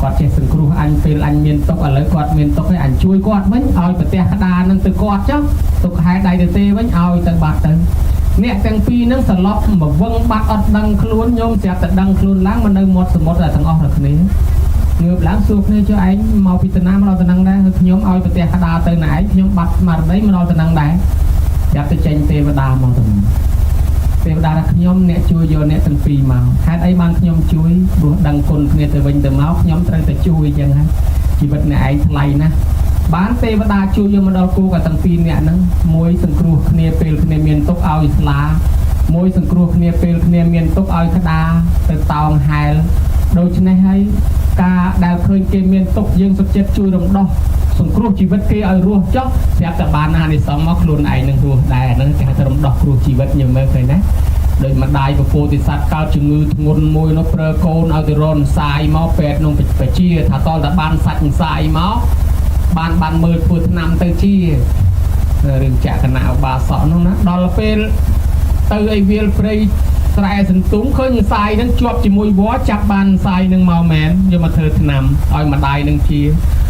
គាត់ចេះសង្គ្រោះអញពេលអញមានទុកឥឡូវគាត់មានទុកហើយអញជួយគាត់វិញឲ្យប្រទះក្តារនឹងទៅគាត់ចុះទុកហែលដៃទៅទេវិញឲ្យទៅបាត់ទៅអ្នកទាំងពីរនឹងសន្លប់មកវឹងបាត់អត់ដឹងខ្លួនញោមស្រាប់តែដឹងខ្លួនឡើងមកនៅមាត់សមុទ្រតែទាំងអស់តែគ្នាងើបឡើងសួរគ្នាចុះឯងមកពីតាណាមកដល់តំណឹងដែរហើយខ្ញុំឲ្យប្រទះក្តារទៅណាឯងខ្ញុំបាត់ស្មារតីមកដល់តំណឹងដែរចាប់ទៅចេញទេវតាមកទៅទេវតាថាខ្ញុំអ្នកជួយយកអ្នកទាំងពីរមកហេតុអីបានខ្ញុំជួយព្រោះដឹងគុណគ្នាទៅវិញទៅមកខ្ញុំត្រូវតែជួយអញ្ចឹងហើយជីវិតអ្នកឯងថ្លៃណាស់បានទេវតាជួយយកមកដល់គូក៏ទាំងពីរអ្នកហ្នឹងមួយសង្គ្រោះគ្នាពេលគ្នាមានទុកឲ្យស្លាមួយសង្គ្រោះគ្នាពេលគ្នាមានទុកឲ្យក្តារទៅតោងហែលដូច្នេះហើយការដែលឃើញគេមានទុកយើងសុខចិត្តជួយរំដោះសង្គ្រោះជីវិតគេឲ្យរស់ចុះស្រាប់តែបានអានិសង្សមកខ្លួនឯងនឹងរស់ដែរហ្នឹងគេហៅថារំដោះគ្រោះជីវិតញើមើលឃើញណាដោយម្ដាយពពោធិសត្វកើតជំងឺធ្ងន់មួយនោះប្រើកូនឲ្យទៅរនសាយមកពេទ្យក្នុងបជាថាតតែបានសាច់សាយមកបានបានមើលធ្វើថ្នាំទៅជារឿងចក្រណៈឧបាសកនោះណាដល់ពេលទៅអីវាលព្រៃស្រែសន្ទុំឃើញសាយនឹងជាប់ជាមួយវល្លិចាប់បានសាយនឹងមកមែនយកមកធ្វើថ្នាំឲ្យម្ដាយនឹងជា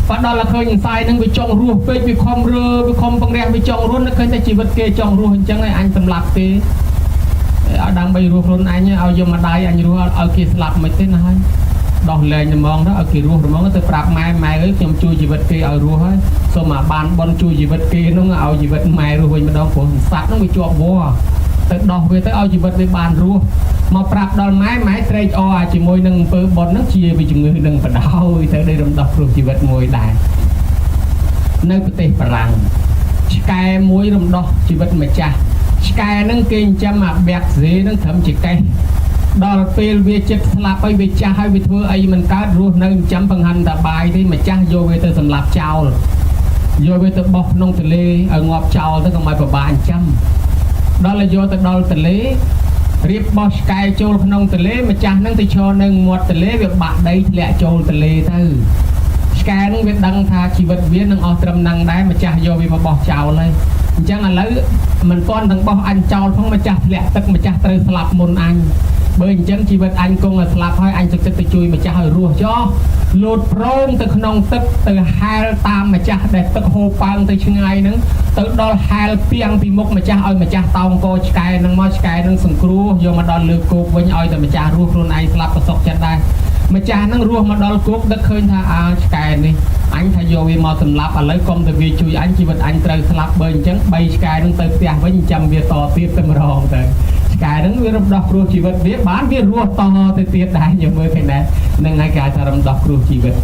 បើដល់តែឃើញសាយនឹងវាចង់រស់ពេកវាខំរើវាខំបង្រះវាចង់រស់នឹកឃើញតែជីវិតគេចង់រស់អញ្ចឹងឯងអញសម្លាប់គេឲ្យដើម្បីរស់ខ្លួនអញឲ្យយកម្ដាយអញរស់ឲ្យគេស្លាប់មិនទេណាហើយដោះលែងត្មងទៅឲ្យគេរស់ត្មងទៅប្រាប់ម៉ែម៉ែអើយខ្ញុំជួយជីវិតគេឲ្យរស់ហើយសូមឲ្យបានបនជួយជីវិតគេនោះឲ្យជីវិតម៉ែរស់វិញម្ដងព្រោះសត្វនោះវាជាប់វល្លិ ទៅដោះវាទៅឲ្យជីវិតវាបានរស់មកប្រាប់ដល់ម៉ែម៉ែត្រេកអរជាមួយនឹងអំពើបុណ្យហ្នឹងជាវិជំងឺនឹងបដោយទៅដោយរំដោះគ្រោះជីវិតមួយដែរនៅប្រទេសបារាំងឆ្កែមួយរំដោះជីវិតម្ចាស់ឆ្កែហ្នឹងគេចិញ្ចឹមអាបែកសេហ្នឹងត្រឹមជាកេះដល់ពេលវាចិត្តស្លាប់ហើយវាចាស់ហើយវាធ្វើអីមិនកើតរស់នៅចិញ្ចឹមបង្ហាន់តាបាយទេម្ចាស់យកវាទៅសម្លាប់ចោលយកវាទៅបោះក្នុងទន្លេឲ្យងាប់ចោលទៅកុំឲ្យពិបាកចិញ្ចឹមដល់ឲ្យយកទៅដល់ទន្លេរៀបបោះឆ្កែចូលក្នុងទន្លេម្ចាស់ហ្នឹងទៅឈរនៅមាត់ទន្លេវាបាក់ដីធ្លាក់ចូលទន្លេទៅឆ្កែហ្នឹងវាដឹងថាជីវិតវានឹងអស់ត្រឹមហ្នឹងដែរម្ចាស់យកវាមកបោះចោលហើយអញ្ចឹងឥឡូវមិនទាន់ទាំងបោះអញចោលផងម្ចាស់ធ្លាក់ទឹកម្ចាស់ត្រូវស្លាប់មុនអញបើអញ្ចឹងជីវិតអញគង់តែស្លាប់ហើយអញទឹកចិត្តទៅជួយម្ចាស់ឲ្យរស់ចោះលោតប្រងទៅក្នុងទឹកទៅហែលតាមម្ចាស់ដែលទឹកហូរប៉ើងទៅឆ្ងាយហ្នឹងទៅដល់ហែលពីងពីមុខម្ចាស់ឲ្យម្ចាស់តោងកឆ្កែហ្នឹងមកឆ្កែហ្នឹងសង្គ្រោះយកមកដល់លើគោកវិញឲ្យតែម្ចាស់រស់ខ្លួនឯងស្លាប់ក៏សុខចិត្តដែរម្ចាស់ហ្នឹងរស់មកដល់គោកដឹកឃើញថាអើឆ្កែនេះអញថាយកវាមកសម្លាប់ឥឡូវកុំតែវាជួយអញជីវិតអញត្រូវស្លាប់បើអញ្ចឹងបីឆ្កែហ្នឹងទៅផ្ទះវិញចាំវាតទៀតទៅម្ដងទៅឆ្កែហ្នឹងវារំដោះគ្រោះជីវិតវាបានវារស់តទៅទៀតដែរយើងមើលឃើញដែរនឹងហើយគេហៅថារំដោះគ្រោះជីវិត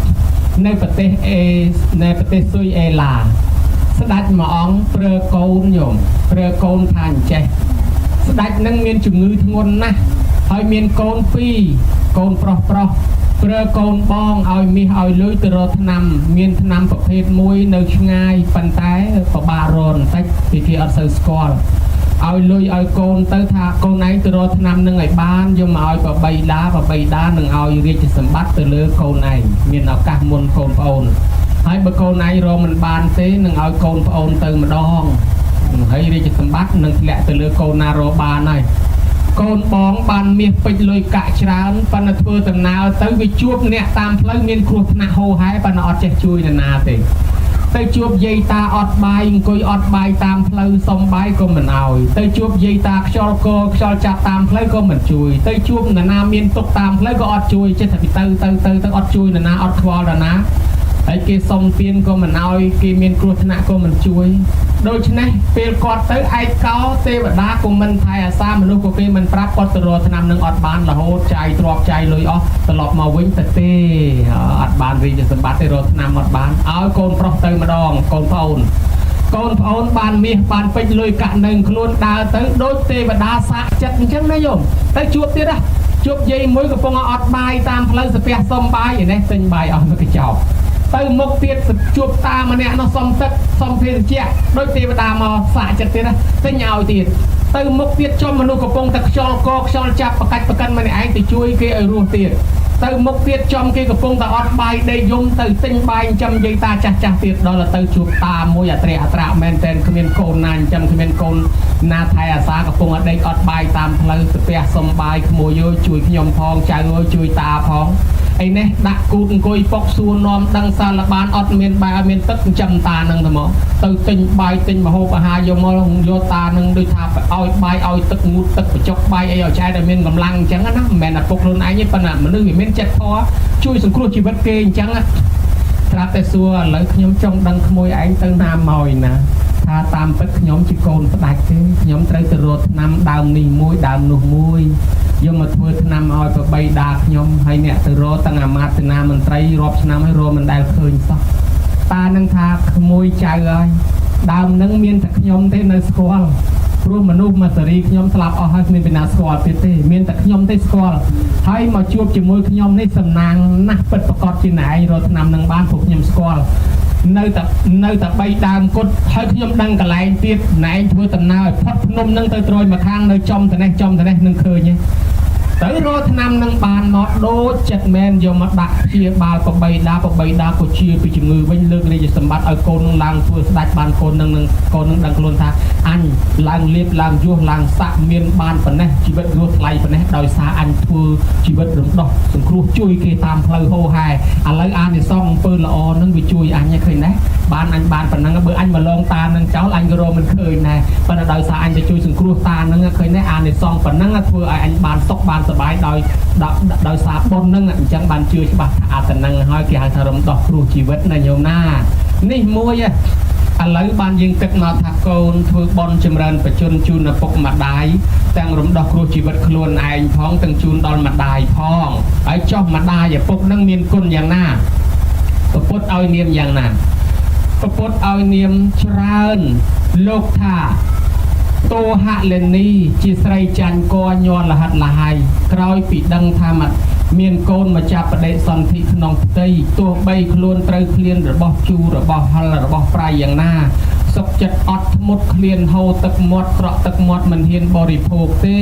នៅប្រទេសអេនៅប្រទេសស៊ុយអេឡាស្ដេចមួយអង្គប្រើកូនញោមប្រើកូនថាអញ្ចេះស្ដេចនឹងមានជំងឺធ្ងន់ណាស់ហើយមានកូនពីរកូនប្រុសប្រុសប្រើកូនបងឲ្យមាសឲ្យលុយទៅរកថ្នាំមានថ្នាំប្រភេទមួយនៅឆ្ងាយប៉ុន្តែពិបាករកបន្តិចពីគេអត់សូវស្គាល់ឲ្យលុយឲ្យកូនទៅថាកូនឯងទៅរកថ្នាំនឹងឲ្យបានយកមកឲ្យបបីដាបបីដានឹងឲ្យរាជសម្បត្តិទៅលើកូនឯងមានឱកាសមុនកូនប្អូនហើយបើកូនឯងរកមិនបានទេនឹងឲ្យកូនប្អូនទៅម្ដងហើយរាជសម្បត្តិនឹងធ្លាក់ទៅលើកូនណារកបានហើយកូនបងបានមាសពេជ្រលុយកាក់ច្រើនប៉ុន្តែធ្វើដំណើរទៅវាជួបអ្នកតាមផ្លូវមានគ្រោះថ្នាក់ហូរហែប៉ុន្តែអត់ចេះជួយនរណាទេទៅជួបយាយតាអត់បាយអង្គុយអត់បាយតាមផ្លូវសុំបាយក៏មិនអោយទៅជួបយាយតាខ្យល់កខ្យល់ចាប់តាមផ្លូវក៏មិនជួយទៅជួបនរណាមានទុកតាមផ្លូវក៏អត់ជួយចេះតែពីទៅទៅទៅទៅអត់ជួយនរណាអត់ខ្វល់នរណាហើយគេសុំទានក៏មិនអោយគេមានគ្រោះថ្នាក់ក៏មិនជួយដូច្នេះពេលគាត់ទៅឯកោទេវតាក៏មិនថែអាសាមនុស្សក៏គេមិនប្រាប់គាត់ទៅរកឆ្នាំនឹងអត់បានរហូតចាយទ្របចាយលុយអស់ត្រឡប់មកវិញទៅទេអត់បានរាជសម្បត្តិទេរកឆ្នាំអត់បានឲ្យកូនប្រុសទៅម្ដងកូនប្អូនកូនប្អូនបានមាសបានពេជ្រលុយកាក់នៅខ្លួនដើរទៅដូចទេវតាសាកចិត្តអញ្ចឹងណាញោមទៅជួបទៀតណាជួបយាយមួយកំពុងអត់បាយតាមផ្លូវសាពះសុំបាយឯនេះទិញបាយអស់មួយកញ្ចប់ទៅមុខទៀតជួបតាម្នាក់នោះសុំទឹកសុំភេសជ្ជៈដូចទេវតាមកសាកចិត្តទៀតណាទិញឲ្យទៀតទៅមុខទៀតចំមនុស្សកំពុងតែខ្យល់កខ្យល់ចាប់ប្រកាច់ប្រកិនម្នាក់ឯងទៅជួយគេឲ្យរស់ទៀតទៅមុខទៀតចំគេកំពុងតែអត់បាយដេកយំទៅទិញបាយចាំយាយតាចាស់ចាស់ទៀតដល់ទៅជួបតាមួយអត្រេអត្រាមែនតែនគ្មានកូនណាចាំគ្មានកូនណាថែអាសាកំពុងតែដេកអត់បាយតាមផ្លូវស្ពះសុំបាយក្មួយអើយជួយខ្ញុំផងចៅអើយជួយតាផងឯនេះដាក់គូតអង្គុយប៉ុកសួរនាំដឹងសារលបានអត់មានបាយអត់មានទឹកចាំតានឹងទៅមកទៅទិញបាយទិញម្ហូបអាហារយកមកយកតានឹងដូចថាឲ្យបាយឲ្យទឹកងូតទឹកបញ្ចុកបាយអីឲ្យឆ្អែតឲ្យមានកម្លាំងអញ្ចឹងណាមិនមែនតែពុកខ្លួនឯងទេប៉ុន្តែមនុស្សវាមានចិត្តធម៌ជួយសង្គ្រោះជីវិតគេអញ្ចឹងណាត្រាប់តែសួរឥឡូវខ្ញុំចង់ដឹងក្មួយឯងទៅណាមកឯណាថាតាមពិតខ្ញុំជាកូនស្ដេចទេខ្ញុំត្រូវទៅរកថ្នាំដើមនេះមួយដើមនោះមួយយកមកធ្វើថ្នាំឲ្យប្របីដាខ្ញុំហើយអ្នកទៅរកទាំងអាមាត្យសេនាមន្ត្រីរាប់ឆ្នាំហើយរកមិនដែលឃើញសោះតានឹងថាក្មួយចៅហើយដើមនឹងមានតែខ្ញុំទេនៅស្គាល់ព្រោះមនុស្សមួយសេរីខ្ញុំស្លាប់អស់ហើយគ្មានពីណាស្គាល់ទៀតទេមានតែខ្ញុំទេស្គាល់ហើយមកជួបជាមួយខ្ញុំនេះសំណាងណាស់ពិតប្រកបជាណែឯងរកឆ្នាំនឹងបានព្រោះខ្ញុំស្គាល់នៅតែបីដើមគុតហើយខ្ញុំដឹងកន្លែងទៀតណែឯងធ្វើដំណើរឲ្យផុតភ្នំនឹងទៅត្រួយមកខាងនៅចំតនេះចំតនេះនឹងឃើញទេទៅរកឆ្នាំនឹងបានមកដូចចិត្តមែនយកមកដាក់ព្យាបាលប្របីដាប្របីដាក៏ជាពីជំងឺវិញលើករាជសម្បត្តិឲ្យកូននឹងឡើងធ្វើស្ដេចបានកូននឹងនឹងកូននឹងដឹងខ្លួនថាអញឡើងលៀបឡើងយោះឡើងសាក់មានបានប៉ុណ្ណេះជីវិតរស់ថ្លៃប៉ុណ្ណេះដោយសារអញធ្វើជីវិតរំដោះសង្គ្រោះជួយគេតាមផ្លូវហោហែឥឡូវអានិសង្សអំពើល្អនឹងវាជួយអញឃើញណាបានអញបានប៉ុណ្ណឹងបើអញមកលងតានឹងចោលអញក៏រកមិនឃើញដែរប៉ុន្តែដោយសារអញទៅជួយសង្គ្រោះតានឹងឃើញណាអានិសង្សប៉ុណ្ណឹងធ្វើឲ្យអញបានសុខបានសប្បាយដោយដោយសារបុណ្យនឹងអញ្ចឹងបានជឿច្បាស់ថាអាតនឹងហើយគេហៅថារំដោះគ្រោះជីវិតណាញោមណានេះមួយ ឥឡូវបានយើងគិតមកថាកូនធ្វើបន់ចម្រើនបជនជូនឪពុកម្ដាយទាំងរំដោះគ្រោះជីវិតខ្លួនឯងផងទាំងជូនដល់ម្ដាយផងហើយចោះម្ដាយឪពុកនឹងមានគុណយ៉ាងណាពពុទ្ធឲ្យនាមយ៉ាងណាពពុទ្ធឲ្យនាមច្រើនលោកថាតោហលនីជាស្រីចាញ់កញ័រលហិតលហៃក្រោយពីដឹងថាមកមានកូនមកចាប់បដិសន្ធិក្នុងផ្ទៃទោះបីខ្លួនត្រូវឃ្លានរបស់ជូររបស់ហិលរបស់ប្រៃយ៉ាងណាសុកចិត្តអត់ធ្មត់ឃ្លានហូរទឹកមាត់ត្រក់ទឹកមាត់មិនហ៊ានបរិភោគទេ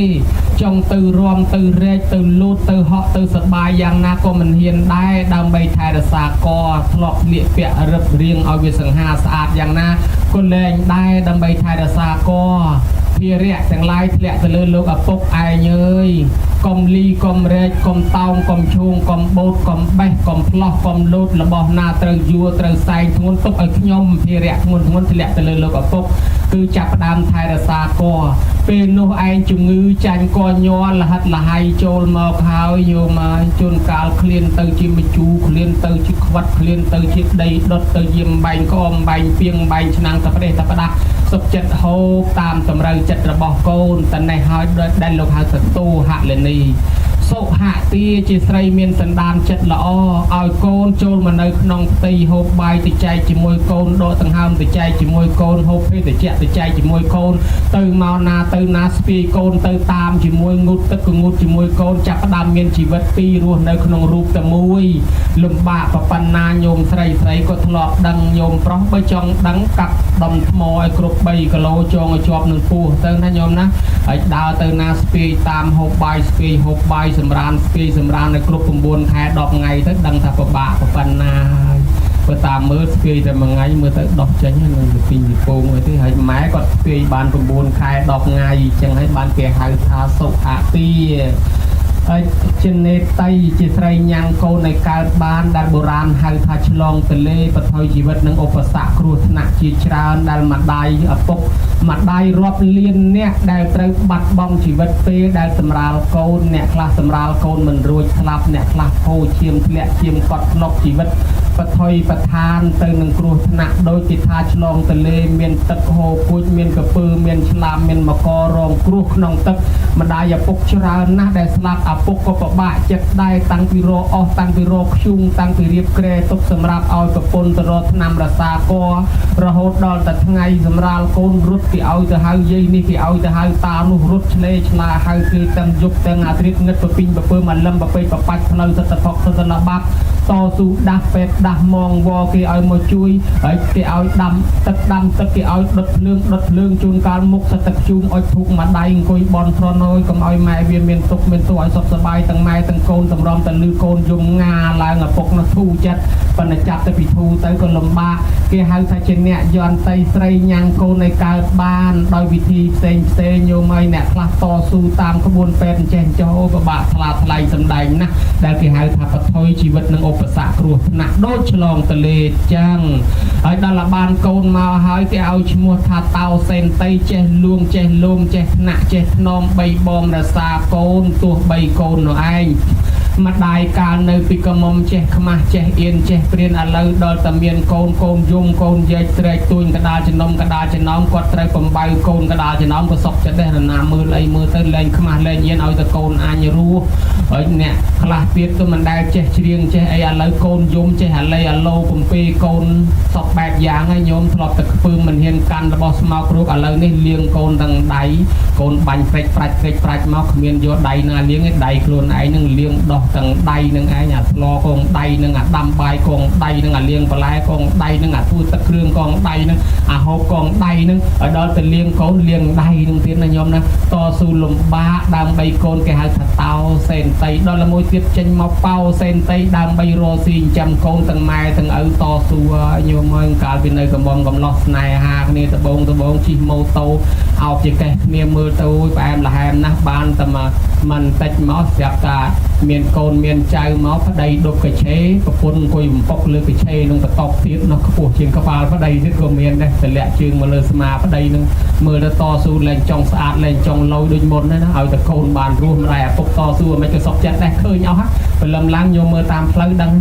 ចង់ទៅរំទៅរែកទៅលូតទៅហក់ទៅសបាយយ៉ាងណាក៏មិនហ៊ានដែរដើម្បីថែរក្សាកធ្លាប់ស្លៀកពាក់រឹបរៀងឲ្យវាសង្ហាស្អាតយ៉ាងណាក៏លែងដែរដើម្បីថែរក្សាកភារៈទាំងឡាយធ្លាក់ទៅលើលោកឪពុកឯងអើយកុំលីកុំរែកកុំតោងកុំឈូងកុំបូតកុំបេះកុំផ្លោះកុំលូតរបស់ណាត្រូវយួរត្រូវសែងធ្ងន់ទុកឲ្យខ្ញុំភារៈធ្ងន់ធ្ងន់ធ្លាក់ទៅលើលោកឪពុកគឺចាប់ផ្ដើមថែរក្សាកពេលនោះឯងជំងឺចាញ់កញ័រលហិតលហៃចូលមកហើយយោមហើយជួនកាលឃ្លានទៅជាមជូរឃ្លានទៅជាខ្វិតឃ្លានទៅជាដីដុតទៅជាបែងក្អមបែងពីងបែងឆ្នាំងតប្រេះតផ្ដាស់សុខចិត្តហូបតាមតម្រូវចិត្តរបស់កូនតនេះហើយដែលលោកហៅថាតោហលនីសុហទាជាស្រីមានសន្តានចិត្តល្អឲ្យកូនចូលមកនៅក្នុងផ្ទៃហូបបាយទៅចែកជាមួយកូនដកដង្ហើមទៅចែកជាមួយកូនហូបភេសជ្ជៈទៅចែកជាមួយកូនទៅមកណាទៅណាស្ពាយកូនទៅតាមជាមួយងូតទឹកក៏ងូតជាមួយកូនចាប់ផ្ដើមមានជីវិតពីររស់នៅក្នុងរូបតែមួយលំបាកប៉ុណ្ណាញោមស្រីស្រីក៏ធ្លាប់ដឹងញោមប្រុសបើចង់ដឹងកាប់ដុំថ្មឲ្យគ្រប់3គីឡូចងឲ្យជាប់នឹងពោះទៅណាញោមណាហើយដើរទៅណាស្ពាយតាមហូបបាយស្ពាយហូបបាយសម្រានស្ពាយសម្រានឲ្យគ្រប់9ខែ10ថ្ងៃទៅដឹងថាពិបាកប៉ុណ្ណាហើយបើតាមមើលស្ពាយតែមួយថ្ងៃមើលទៅដោះចេញហើយនឹងទៅពីពងអីទេហើយម៉ែគាត់ស្ពាយបាន9ខែ10ថ្ងៃអញ្ចឹងហើយបានគេហៅថាសុអទាហើយជានេតីជាស្រីញ៉ាំងកូនឲ្យកើតបានដែលបុរាណហៅថាឆ្លងទលេបថុយជីវិតនឹងឧបសគ្គគ្រោះថ្នាក់ជាច្រើនដែលម្ដាយឪពុកម្ដាយរាប់លានអ្នកដែលត្រូវបាត់បង់ជីវិតពេលដែលសម្រាលកូនអ្នកខ្លះសម្រាលកូនមិនរួចស្លាប់អ្នកខ្លះហូរឈាមធ្លាក់ឈាមកត់ធ្លុកជីវិតបថុយបឋានទៅនឹងគ្រោះថ្នាក់ដូចជាថាឆ្លងទលេមានទឹកហូរគួចមានកពើមានឆ្លាមមានមករងគ្រោះក្នុងទឹកម្ដាយឪពុកច្រើនណាស់ដែលស្លាប់ឪពុកក៏ពិបាកចិត្តដែរតាំងពីរកអស់តាំងពីរកខ្ជុងតាំងពីរៀបក្រែទុកសម្រាប់ឲ្យប្រពន្ធទៅរកថ្នាំរសាករហូតដល់តែថ្ងៃសម្រាលកូនរត់គេឲ្យទៅហៅយាយនេះគេឲ្យទៅហៅតានោះរត់ឆ្លេឆ្លាហៅគេទាំងយប់ទាំងអាត្រិតងឹតពពីងពពើមកលឹមពពេចបបាច់ផ្លូវសិតតផុកសិតតបាប់តស៊ូដាស់ពេទ្យដាស់មងវគេឲ្យមកជួយហើយគេឲ្យដាំទឹកដាំទឹកគេឲ្យដុតភ្លើងដុតភ្លើងជួនកាលមុខសិតតែខ្ជូងអុចធូបមួយដៃអង្គុយបន់ស្រន់អើយកុំឲ្យម៉ែវាមានទុកមានទោសឲ្យសុខសប្បាយទាំងម៉ែទាំងកូនតម្រាំតែលឺកូនយំងាឡើងឪពុកនោះធូរចិត្តប៉ុន្តែចាប់ទៅពិធូទៅក៏លំបាកគេហៅថាជាអ្នកយន្តតីស្រីញ៉ាំងកូនឲ្យកើតបានដោយវិធីផ្សេងផ្សេងញោមឲ្យអ្នកខ្លះតស៊ូតាមក្បួនពេទ្យអញ្ចេះអញ្ចោះអូពិបាកថ្លាថ្លៃសំដែងណាស់ដែលគេហៅថាបថុយជីវិតនឹងឧបសគ្គគ្រោះថ្នាក់ដូចឆ្លងទលេចឹងហើយដល់តែបានកូនមកហើយគេឲ្យឈ្មោះថាតោសេនតីចេះលួងចេះលួមចេះថ្នាក់ចេះថ្នមបីបងរសាកូនទោះបីកូននោះឯងម្ដាយកាលនៅពីកមុំចេះខ្មាស់ចេះអៀនចេះព្រានឥឡូវដល់តែមានកូនកូនយំកូនយែកស្រែកទួញកដាលចំណុំកដាលចំណោមគាត់ត្រូវបំបៅកូនកដាលចំណោមក៏សុកចិត្តដែរណាមើលអីមើលទៅលែងខ្មាស់លែងអៀនឲ្យតែកូនអញរស់ហើយអ្នកខ្លះទៀតក៏មិនដែលចេះច្រៀងចេះអីឥឡូវកូនយំចេះអាឡីអាឡូពំពីកូនសពបែបយ៉ាងហើយញោមធ្លាប់តែខ្ពើមមិនហ៊ានកាន់របស់ស្មោកគ្រោកឥឡូវនេះលៀងកូនទាំងដៃកូនបាញ់ព្រិចប្រាច់ព្រិចប្រាច់មកគ្មានយកដៃណាលៀងទេដៃខ្លួនឯងនឹងលៀងដោះទាំងដៃនឹងឯងអាស្លកងដៃនឹងអាដាំបាយកងដៃនឹងអាលៀងបន្លែកងដៃនឹងអាធ្វើទឹកគ្រឿងកងដៃនឹងអាហូបកងដៃនឹងឲ្យដល់ទៅលៀងកូនលៀងដៃនឹងទៀតណាញោមណាតស៊ូលំបាកដើម្បីកូនគេហៅថាតោសេនតីដល់មួយទៀតចេញមកប៉ោសេនតីដើម្បីរកស៊ីចិញ្ចឹមកូនទាំងម៉ែទាំងឪតស៊ូហើយញោមហើយកាលពីនៅកំបំកំឡោះស្នេហាគ្នាដបងដបងជិះម៉ូតូអោបជាកេះគ្នាមើលទៅផ្អែមល្ហែមណាស់បានតែមកមិនតិចមកស្រាប់តាមានកូនមានចៅមកប្តីដប់កឆេប្រពន្ធអង្គុយបំពកលើកឆេនឹងបន្ទប់ទៀតនោះខ្ពស់ជាងក្បាលប្តីទៀតក៏មានដែរតម្លាក់ជើងមកលើស្មាប្តីនឹងមើលទៅតស៊ូលែងចង់ស្អាតលែងចង់លយដូចមុនណាឲ្យតែកូនបានរស់ម្ដាយឪពុកតស៊ូមិនក៏សុខចិត្តដែរឃើញអស់ព្រលឹមឡើងញោមមើលតាមផ្លូវដឹង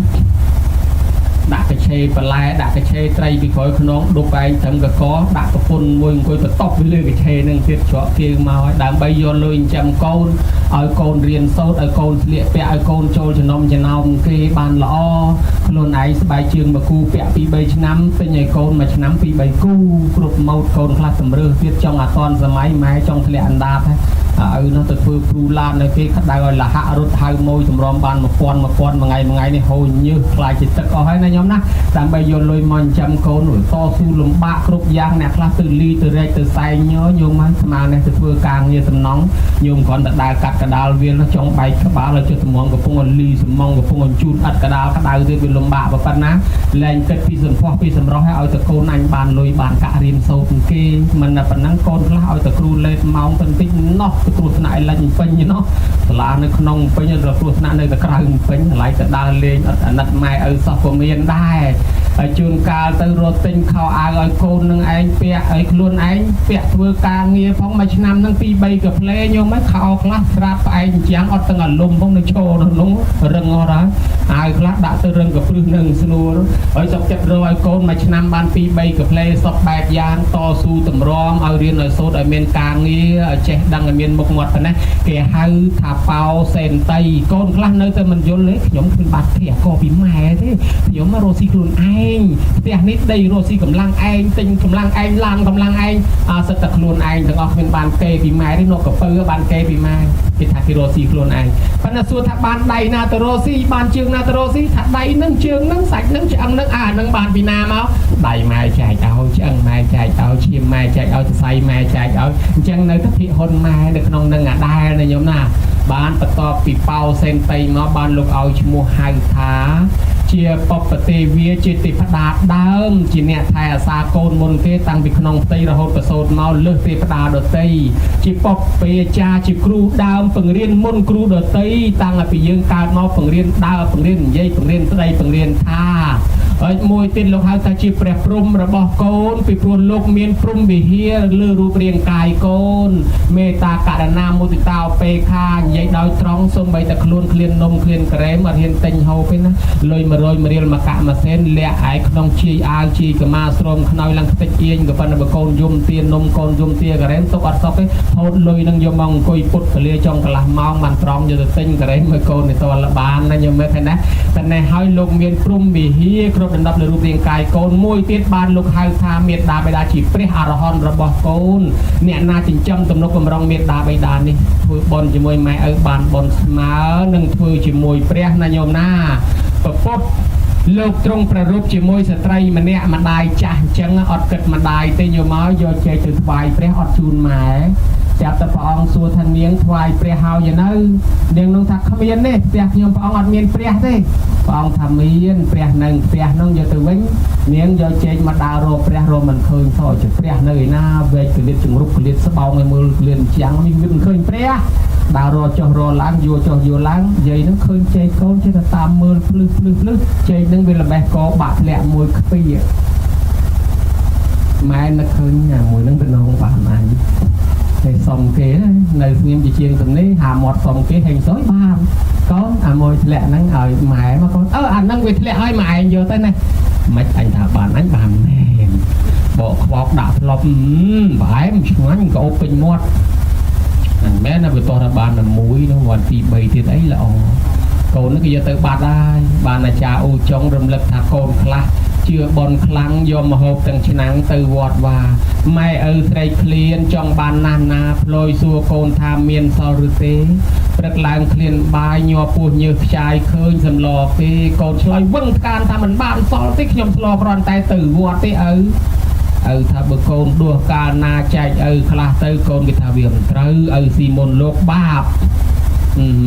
ដាក់កឆេបន្លែដាក់កឆេត្រីពីក្រោយខ្នងដប់ឯងត្រឹមកកដាក់ប្រពន្ធមួយអង្គុយបន្ទប់ពីលើកឆេនឹងទៀតច្រកគៀងមកឲ្យដើម្បីយកលុយចិញ្ចឹមកូនឲ្យកូនរៀនសូត្រឲ្យកូនស្លៀកពាក់ឲ្យកូនចូលចំណុំចំណោមគេបានល្អខ្លួនឯងស្បែកជើងមួយគូពាក់2 3ឆ្នាំទិញឲ្យកូនមួយឆ្នាំ2 3គូគ្រប់ម៉ូដកូនខ្លះតម្រើសទៀតចង់អត់តសម័យម៉ែចង់ធ្លាក់អណ្ដាតហើយឪនោះទៅធ្វើគ្រូឡាននៅគេក្តៅឲ្យលហៈរត់ហៅម៉ួយសម្រមបាន1000 1000មួយថ្ងៃមួយថ្ងៃនេះហូរញើសខ្លាចជាទឹកអស់ហើយណាញោមណាដើម្បីយកលុយមកចិញ្ចឹមកូនតស៊ូលំបាកគ្រប់យ៉ាងអ្នកខ្លះទៅលីទៅរែកទៅសែងញញោមមកស្មើនេះទៅធ្វើការងារសំណង់ញោមគ្រាន់តែដើរកាត់កដាលវាលចង់បែកក្បាលឲ្យចុះតម្ងកំពុងឲ្យលីសំងកំពុងឲ្យជូតអត់កដាលក្តៅទៀតវាលំបាកប៉ុណ្ណាលែងគិតពីសម្ផស្សពីសម្រស់ឲ្យតែកូនអញបានលុយបានកាក់រៀនសូត្រគេមិនតែប៉ុណ្ណឹងកូនខ្លះឲ្យតែគ្រូលេតម៉ោងបន្តិចណោះទៅគ្រោះថ្នាក់ឲ្យលិចពេញណោះសាលានៅក្នុងពេញដល់គ្រោះថ្នាក់នៅតែក្រៅពេញតម្លៃទៅដើរលេងអត់អាណិតម៉ែឪសោះក៏មានដែរហើយជួនកាលទៅរត់ទិញខោអាវឲ្យកូននឹងឯងពាក់ឲ្យខ្លួនឯងពាក់ធ្វើការងារផងមួយឆ្នាំនឹង2 3កាផ្លេញោមហ្នឹងខោខ្លះស្រាប់ផ្អែកជាងអត់ទាំងអាលុំផងនៅឈរនៅនោះរឹងអស់ហើយអាវខ្លះដាក់ទៅរឹងកព្រឹសនឹងស្នួលហើយសុកចិត្តរកឲ្យកូនមួយឆ្នាំបាន2 3កាផ្លេសពបែបយ៉ាងតស៊ូតម្រាំឲ្យរៀនឲ្យសូត្រឲ្យមានការងារឲ្យចេះដឹងឲ្យមានមុខមាត់ប៉ុណ្ណេះគេហៅថាប៉ោសេនតីកូនខ្លះនៅតែមិនយល់ទេខ្ញុំគ្មានបាត់ភ័ក្រកពីម៉ែទេខ្ញុំមករកស៊ីខ្លួនឯងផ្ទះនេះដីរកស៊ីកម្លាំងឯងទិញកម្លាំងឯងឡានកម្លាំងឯងអាសិតតែខ្លួនឯងទាំងអស់គ្មានបានគេពីម៉ែទេនោះកពៅបានគេពីម៉ែគេថាគេរកស៊ីខ្លួនឯងប៉ុន្តែសួរថាបានដៃណាទៅរកស៊ីបានជើងណាទៅរកស៊ីថាដៃនឹងជើងនឹងសាច់នឹងឆ្អឹងនឹងអានឹងបានពីណាមកដៃម៉ែចែកឲ្យឆ្អឹងម៉ែចែកឲ្យឈាមម៉ែចែកឲ្យសរសៃម៉ែចែកឲ្យអញ្ចឹងនៅតែភិហ៊ុនម៉ែនៅក្នុងនឹងអាដែលណាញោមណាបានបន្ទាប់ពីប៉ោសេនតីមកបានលោកឲ្យឈ្មោះហៅថាជាបពទេវាជាទេពតាដើមជាអ្នកថែអាសាកូនមុនគេតាំងពីក្នុងផ្ទៃរហូតប្រសូតមកលើសទេពតាដតីជាពពេចាជាគ្រូដើមបង្រៀនមុនគ្រូដតីតាំងពីយើងកើតមកបង្រៀនដើរបង្រៀននិយាយបង្រៀនស្ដីបង្រៀនថាហើយមួយទៀតលោកហៅថាជាព្រះព្រំរបស់កូនពីព្រោះលោកមានព្រំវិហារលើរូបរាងកាយកូនមេត្តាករណាមុទិតាឧបេខានិយាយដោយត្រង់សូម្បីតែខ្លួនឃ្លាននំឃ្លានក្រែមអត់ហ៊ានទិញហូបទេណាលុយ100រៀលមកកាក់មួយសេនលាក់ឯក្នុងជាយអាវជាយកម៉ាស្រោមខ្នើយឡើងខ្ទេចអៀងក៏ប៉ុន្តែបើកូនយំទានំកូនយំទាក្រែមទុកអត់សុខទេហូតលុយនឹងយកមកអង្គុយពុតពលាចុងកន្លះម៉ោងបានត្រង់យកទៅទិញក្រែមឲ្យកូននេះតលបានណាញោមមើលឃើញណាតែនេះហើយលោកមានព្រំវិហារគ្រប់ដណ្ដប់លើរូបរាងកាយកូនមួយទៀតបានលោកហៅថាមេដាបិតាជាព្រះអរហន្តរបស់កូនអ្នកណាចិញ្ចឹមទំនុកបំរុងមេដាបិតានេះធ្វើបុណ្យជាមួយម៉ែឪបានបុណ្យស្មើនឹងធ្វើជាមួយព្រះណាញោមណាពពុទ្ធលោកទ្រង់ប្ររពជាមួយស្ត្រីម្នាក់ម្ដាយចាស់អញ្ចឹងអត់គិតម្ដាយទេយកមកយកចេកទៅថ្វាយព្រះអត់ជូនម៉ែចាប់តែព្រះអង្គសួរថានាងថ្វាយព្រះហើយនៅនាងនោះថាគ្មានទេផ្ទះខ្ញុំព្រះអង្គអត់មានព្រះទេព្រះអង្គថាមានព្រះនៅផ្ទះនោះយកទៅវិញនាងយកចេកមកដើររកព្រះរកមិនឃើញសោះជាព្រះនៅឯណាវែកកលៀតជំរុកកលៀតស្បោងឲ្យមើលកលៀតជាងនេះវាមិនឃើញព្រះដើររកចុះរកឡើងយួរចុះយួរឡើងយាយនឹងឃើញចេកកូនចេះតែតាមមើលភ្លឺភ្លឺភ្លឺចេកនឹងវាល្បេះកបាក់ធ្លាក់មួយខ្ពីម៉ែនឹកឃើញអាមួយនឹងទៅនងបានអញតែសុំគេនៅស្ងៀមជាជាងទំនេះហាមាត់សុំគេហេងសុយបានកូនអាមួយធ្លាក់ហ្នឹងឲ្យម៉ែមកកូនអឺអាហ្នឹងវាធ្លាក់ឲ្យម៉ែឯងយកទៅណាមិនអញថាបានអញបានមែនបកខ្វោកដាក់ផ្លប់ផ្អែមឆ្ងាញ់ក៏អូបពេញមាត់អញមែនណាវាតោះថាបានតែមួយនោះวันទី3ទៀតអីល្អកូននេះគេយកទៅបាត់ហើយបានអាចារ្យអ៊ូចុងរំលឹកថាកូនខ្លះជឿបនខ្លាំងយកមកហូបទាំងឆ្នាំងទៅវត្តវាម៉ែឪស្រែកឃ្លានចង់បានណាស់ណាផ្លយសួរកូនថាមានសល់ឬទេព្រឹកឡើងឃ្លានបាយញ័រពោះញើសខ្ចាយឃើញសម្លគេកូនឆ្លើយវឹងថ្កានថាមិនបានសល់ទេខ្ញុំស្លគ្រាន់តែទៅវត្តទេឪឪថាបើកូនដួសកាលណាចែកឪខ្លះទៅកូនគេថាវាមិនត្រូវឪស៊ីមុនលោកបាប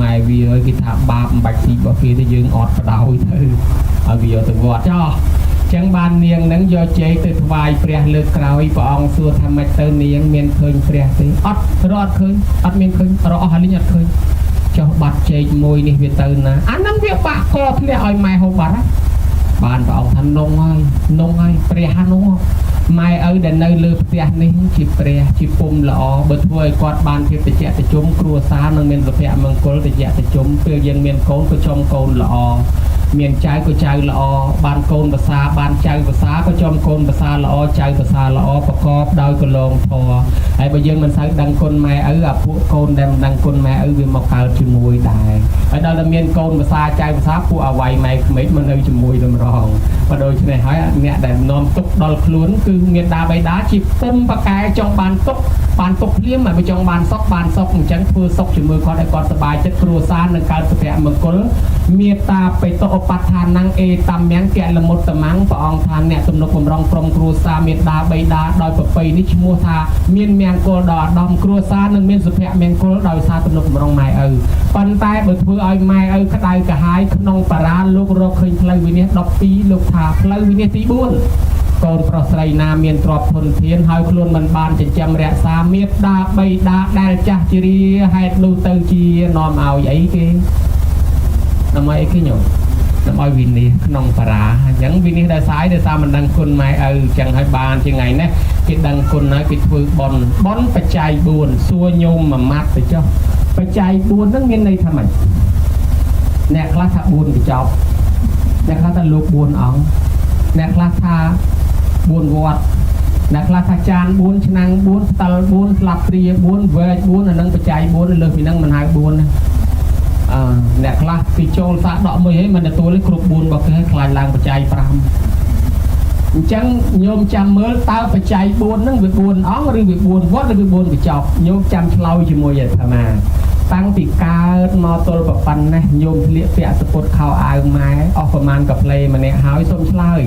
ម៉ែវាអើយគេថាបាបមិនបាច់ស៊ីរបស់គេទេយើងអត់បដោយទៅឲ្យវាយកទៅវត្តចោះចឹងបាននាងនឹងយកចេកទៅថ្វាយព្រះលើកក្រោយព្រះអង្គសួរថាម៉េចទៅនាងមានឃើញព្រះទេអត់រត់ឃើញអត់មានឃើញរកអស់ហើយលីងអត់ឃើញចុះបាត់ចេកមួយនេះវាទៅណាអាហ្នឹងវាបាក់កធ្លាក់ឲ្យម៉ែហូបបាត់បានព្រះអង្គថានងហើយនងហើយព្រះហានងម៉ែឪដែលនៅលើផ្ទះនេះជាព្រះជាពុំល្អបើធ្វើឲ្យគាត់បានភាពតិចតិជុំគ្រួសារនឹងមានសុភមង្គលតិចតិជុំពេលយើងមានកូនក៏ចំកូនល្អ មានចៅក៏ចៅល្អបានកូនភាសាបានចៅភាសាក៏ចំកូនភាសាល្អចៅភាសាល្អប្រកបដោយកលងធម៌ហើយបើយើងមិនសូវដឹងគុណម៉ែឪអាពួកកូនដែលមិនដឹងគុណម៉ែឪវាមកកើតជាមួយដែរហើយដល់តែមានកូនភាសាចៅភាសាពួកអវ័យម៉ែក្មេកមកនៅជាមួយតម្រងបើដូច្នេះហើយអ្នកដែលនាំទុកដល់ខ្លួនគឺមានដាបៃតាជាពុំបកែចង់បានទុកបានទុកភ្លាមហើយបើចង់បានសុខបានសុខអញ្ចឹងធ្វើសុខជាមួយគាត់ឲ្យគាត់សប្បាយចិត្តគ្រួសារនឹងកើតសុភមង្គលមេត្តាបេតុឧបដ្ឋានੰអេតំមង្គលមុត្តមੰព្រះអង្គថាអ្នកទំនុកបំរុងក្រុមគ្រួសារមេដាបៃតាដោយប្រពៃនេះឈ្មោះថាមានមង្គលដល់អាដាមគ្រួសារនឹងមានសុភមង្គលដោយសារទំនុកបំរុងម៉ែឪប៉ុន្តែបើធ្វើឲ្យម៉ែឪក្តៅក្រហាយក្នុងបារាលោករកឃើញផ្លូវវិនិច្ឆ័យ12លោកថាផ្លូវវិនិច្ឆ័យទី4កូនប្រុសស្រីណាមានទ្រព្យធនធានហើយខ្លួនមិនបានចិញ្ចឹមរក្សាមេដាបៃតាដែលចាស់ជរាហេតុនោះទៅជានាំឲ្យអីគេនាំឲ្យអីគេញោមនាំឲ្យវិនិច្ឆ័យក្នុងបារាអញ្ចឹងវិនិច្ឆ័យដោយសារដោយសារមិនដឹងគុណម៉ែឪអញ្ចឹងហើយបានជាថ្ងៃនេះគេដឹងគុណហើយគេធ្វើបុណ្យបុណ្យបច្ច័យ4សួរញោមមួយម៉ាត់ទៅចុះបច្ច័យ4ហ្នឹងមានន័យថាម៉េចអ្នកខ្លះថា4កញ្ចប់អ្នកខ្លះថាលោក4អង្គអ្នកខ្លះថា4វត្តអ្នកខ្លះថាចាន4ឆ្នាំង4ស្តិល4ស្លាបព្រា4វែក4អានឹងបច្ច័យ4លើសពីហ្នឹងមិនហៅ4ណាអឺអ្នកខ្លះគេចូលសាកដកមួយហីមិនទទួលទេគ្រប់4របស់គេខ្លាចឡើងបច្ច័យ5អញ្ចឹងញោមចាំមើលតើបច្ច័យ4ហ្នឹងវា4អង្គឬវា4វត្តឬវា4កញ្ចប់ញោមចាំឆ្លើយជាមួយអាត្មាតាំងពីកើតមកទល់ប្រប៉ុណ្ណេះញោមធ្លៀកពាក់សពុតខោអាវម៉ែអស់ប្រមាណកាផ្លេម្នាក់ហើយសូមឆ្លើយ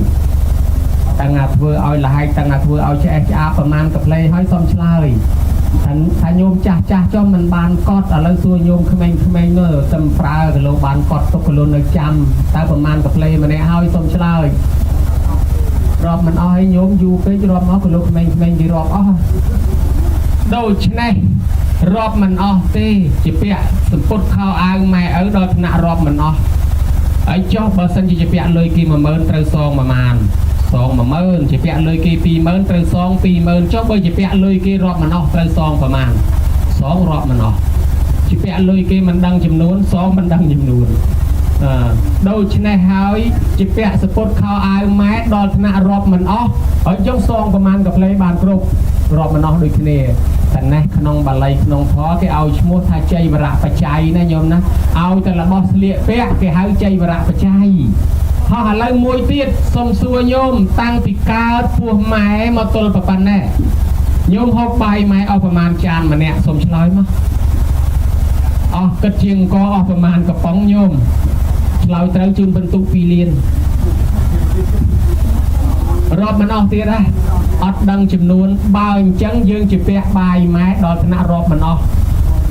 តាំងអាធ្វើឲ្យលហែកតាំងអាធ្វើឲ្យឆ្អេះឆ្អាបប្រមាណកាផ្លេហើយសូមឆ្លើយថាថាញោមចាស់ចាស់ចុះមិនបានកត់ឥឡូវសួរញោមក្មេងៗនោះតែប្រើគីឡូបានកត់ទុកគីឡូនៅចាំតើប្រមាណកាផ្លេម្នាក់ហើយសូមឆ្លើយរាប់មិនអស់ឲ្យញោមយូរពេករាប់មកគីឡូក្មេងៗគេរាប់អស់ដូច្នេះរាប់មិនអស់ទេជាពាក់សម្ពុតខោអាវម៉ែឪដល់ថ្នាក់រាប់មិនអស់ហើយចុះបើសិនជាជាពាក់លុយគេ10000ត្រូវសងប្រមាណសង10000ជាពាក់លុយគេ20000ត្រូវសង20000ចុះបើជាពាក់លុយគេរាប់មិនអស់ត្រូវសងប្រមាណសងរាប់មិនអស់ជាពាក់លុយគេមិនដឹងចំនួនសងមិនដឹងចំនួនអឺដូច្នេះហើយជាពាក់សពុតខោអាវម៉ែដល់ថ្នាក់រាប់មិនអស់ហើយចុះសងប្រមាណកាផ្លេបានគ្រប់រាប់មិនអស់ដូចគ្នាតែនេះក្នុងបាលីក្នុងធម៌គេឲ្យឈ្មោះថាជ័យវរៈបច្ច័យណាញោមណាឲ្យតែរបស់ស្លៀកពាក់គេហៅជ័យវរៈបច្ច័យហោះឥឡូវមួយទៀតសុំសួរញោមតាំងពីកើតពោះម៉ែមកទល់ប៉ុណ្ណេះញោមហូបបាយម៉ែអស់ប្រមាណចានម្នាក់សុំឆ្លើយមកអស់គិតជាងអង្គអស់ប្រមាណកំប៉ុងញោមឆ្លើយត្រូវជូនបន្ទុក2លានរាប់មិនអស់ទៀតដែរអត់ដឹងចំនួនបើអញ្ចឹងយើងជាពាក់បាយម៉ែដល់ថ្នាក់រាប់មិនអស់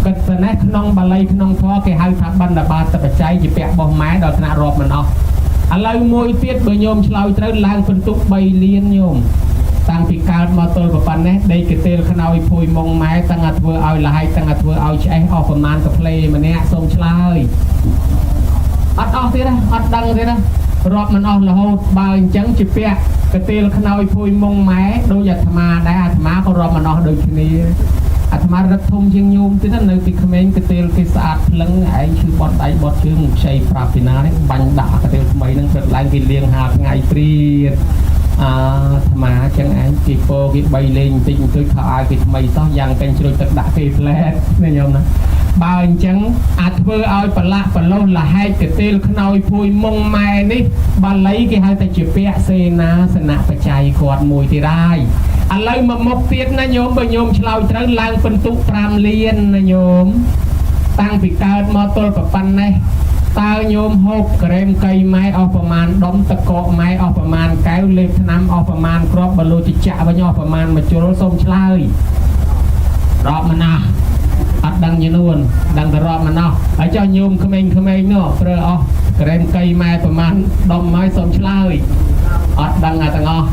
គិតទៅនេះក្នុងបាលីក្នុងធម៌គេហៅថាបណ្ឌបាតបច្ច័យជាពាក់បោះម៉ែដល់ថ្នាក់រាប់មិនអស់ឥឡូវមួយទៀតបើញោមឆ្លើយត្រូវឡើងបន្ទុក3លានញោមតាំងពីកើតមកទល់ប៉ុណ្ណេះដេកកទេលខ្នើយភួយមុងម៉ែតាំងតែធ្វើឲ្យលហែកតាំងតែធ្វើឲ្យឆ្អេះអស់ប្រមាណកាផ្លេម្នាក់សូមឆ្លើយអត់អស់ទៀតណាអត់ដឹងទៀតណារាប់មិនអស់រហូតបើអញ្ចឹងជាពាក់កទេលខ្នើយភួយមុងម៉ែដូចអាត្មាដែរអាត្មាក៏រាប់មិនអស់ដូចគ្នាអាត្មារឹកធំជាងញោមទៀតណានៅពីក្មេងកទេលគេស្អាតភ្លឹងឯងឈឺបត់ដៃបត់ជើងខ្ចីប្រាប់ពីណានេះបាញ់ដាក់កទេលថ្មីហ្នឹងព្រឹកឡើងគេលាងហាថ្ងៃព្រាតអាអាត្មាចឹងឯងគេពោគេបីលេងបន្តិចបន្តួចខោអាវគេថ្មីសោះយ៉ាងកេញជ្រុចទឹកដាក់គេផ្លែតណាញោមណាបើអញ្ចឹងអាចធ្វើឲ្យប្រឡាក់ប្រឡោះលហែកកទេលខ្នើយភួយមុងម៉ែនេះបាលីគេហៅតែជាពាក្យសេនាសនៈបច្ច័យគាត់មួយទៀតហើយឥឡូវមកមុខទៀតណាញោមបើញោមឆ្លើយត្រូវឡើងពិន្ទុ5លានណាញោមតាំងពីកើតមកទល់ប៉ុណ្ណេះតើញោមហូបក្រែមកៃម៉ែអស់ប្រមាណដុំតកកម៉ែអស់ប្រមាណកែវលេបថ្នាំអស់ប្រមាណគ្រាប់បលូចចៈវិញអស់ប្រមាណមួយជុលសូមឆ្លើយរាប់មិនអស់អត់ដឹងចំនួនដឹងតែរាប់មិនអស់ហើយចុះញោមក្មេងៗនោះប្រើអស់ក្រែមកៃម៉ែប្រមាណដុំហើយសូមឆ្លើយអត់ដឹងអាទាំងអស់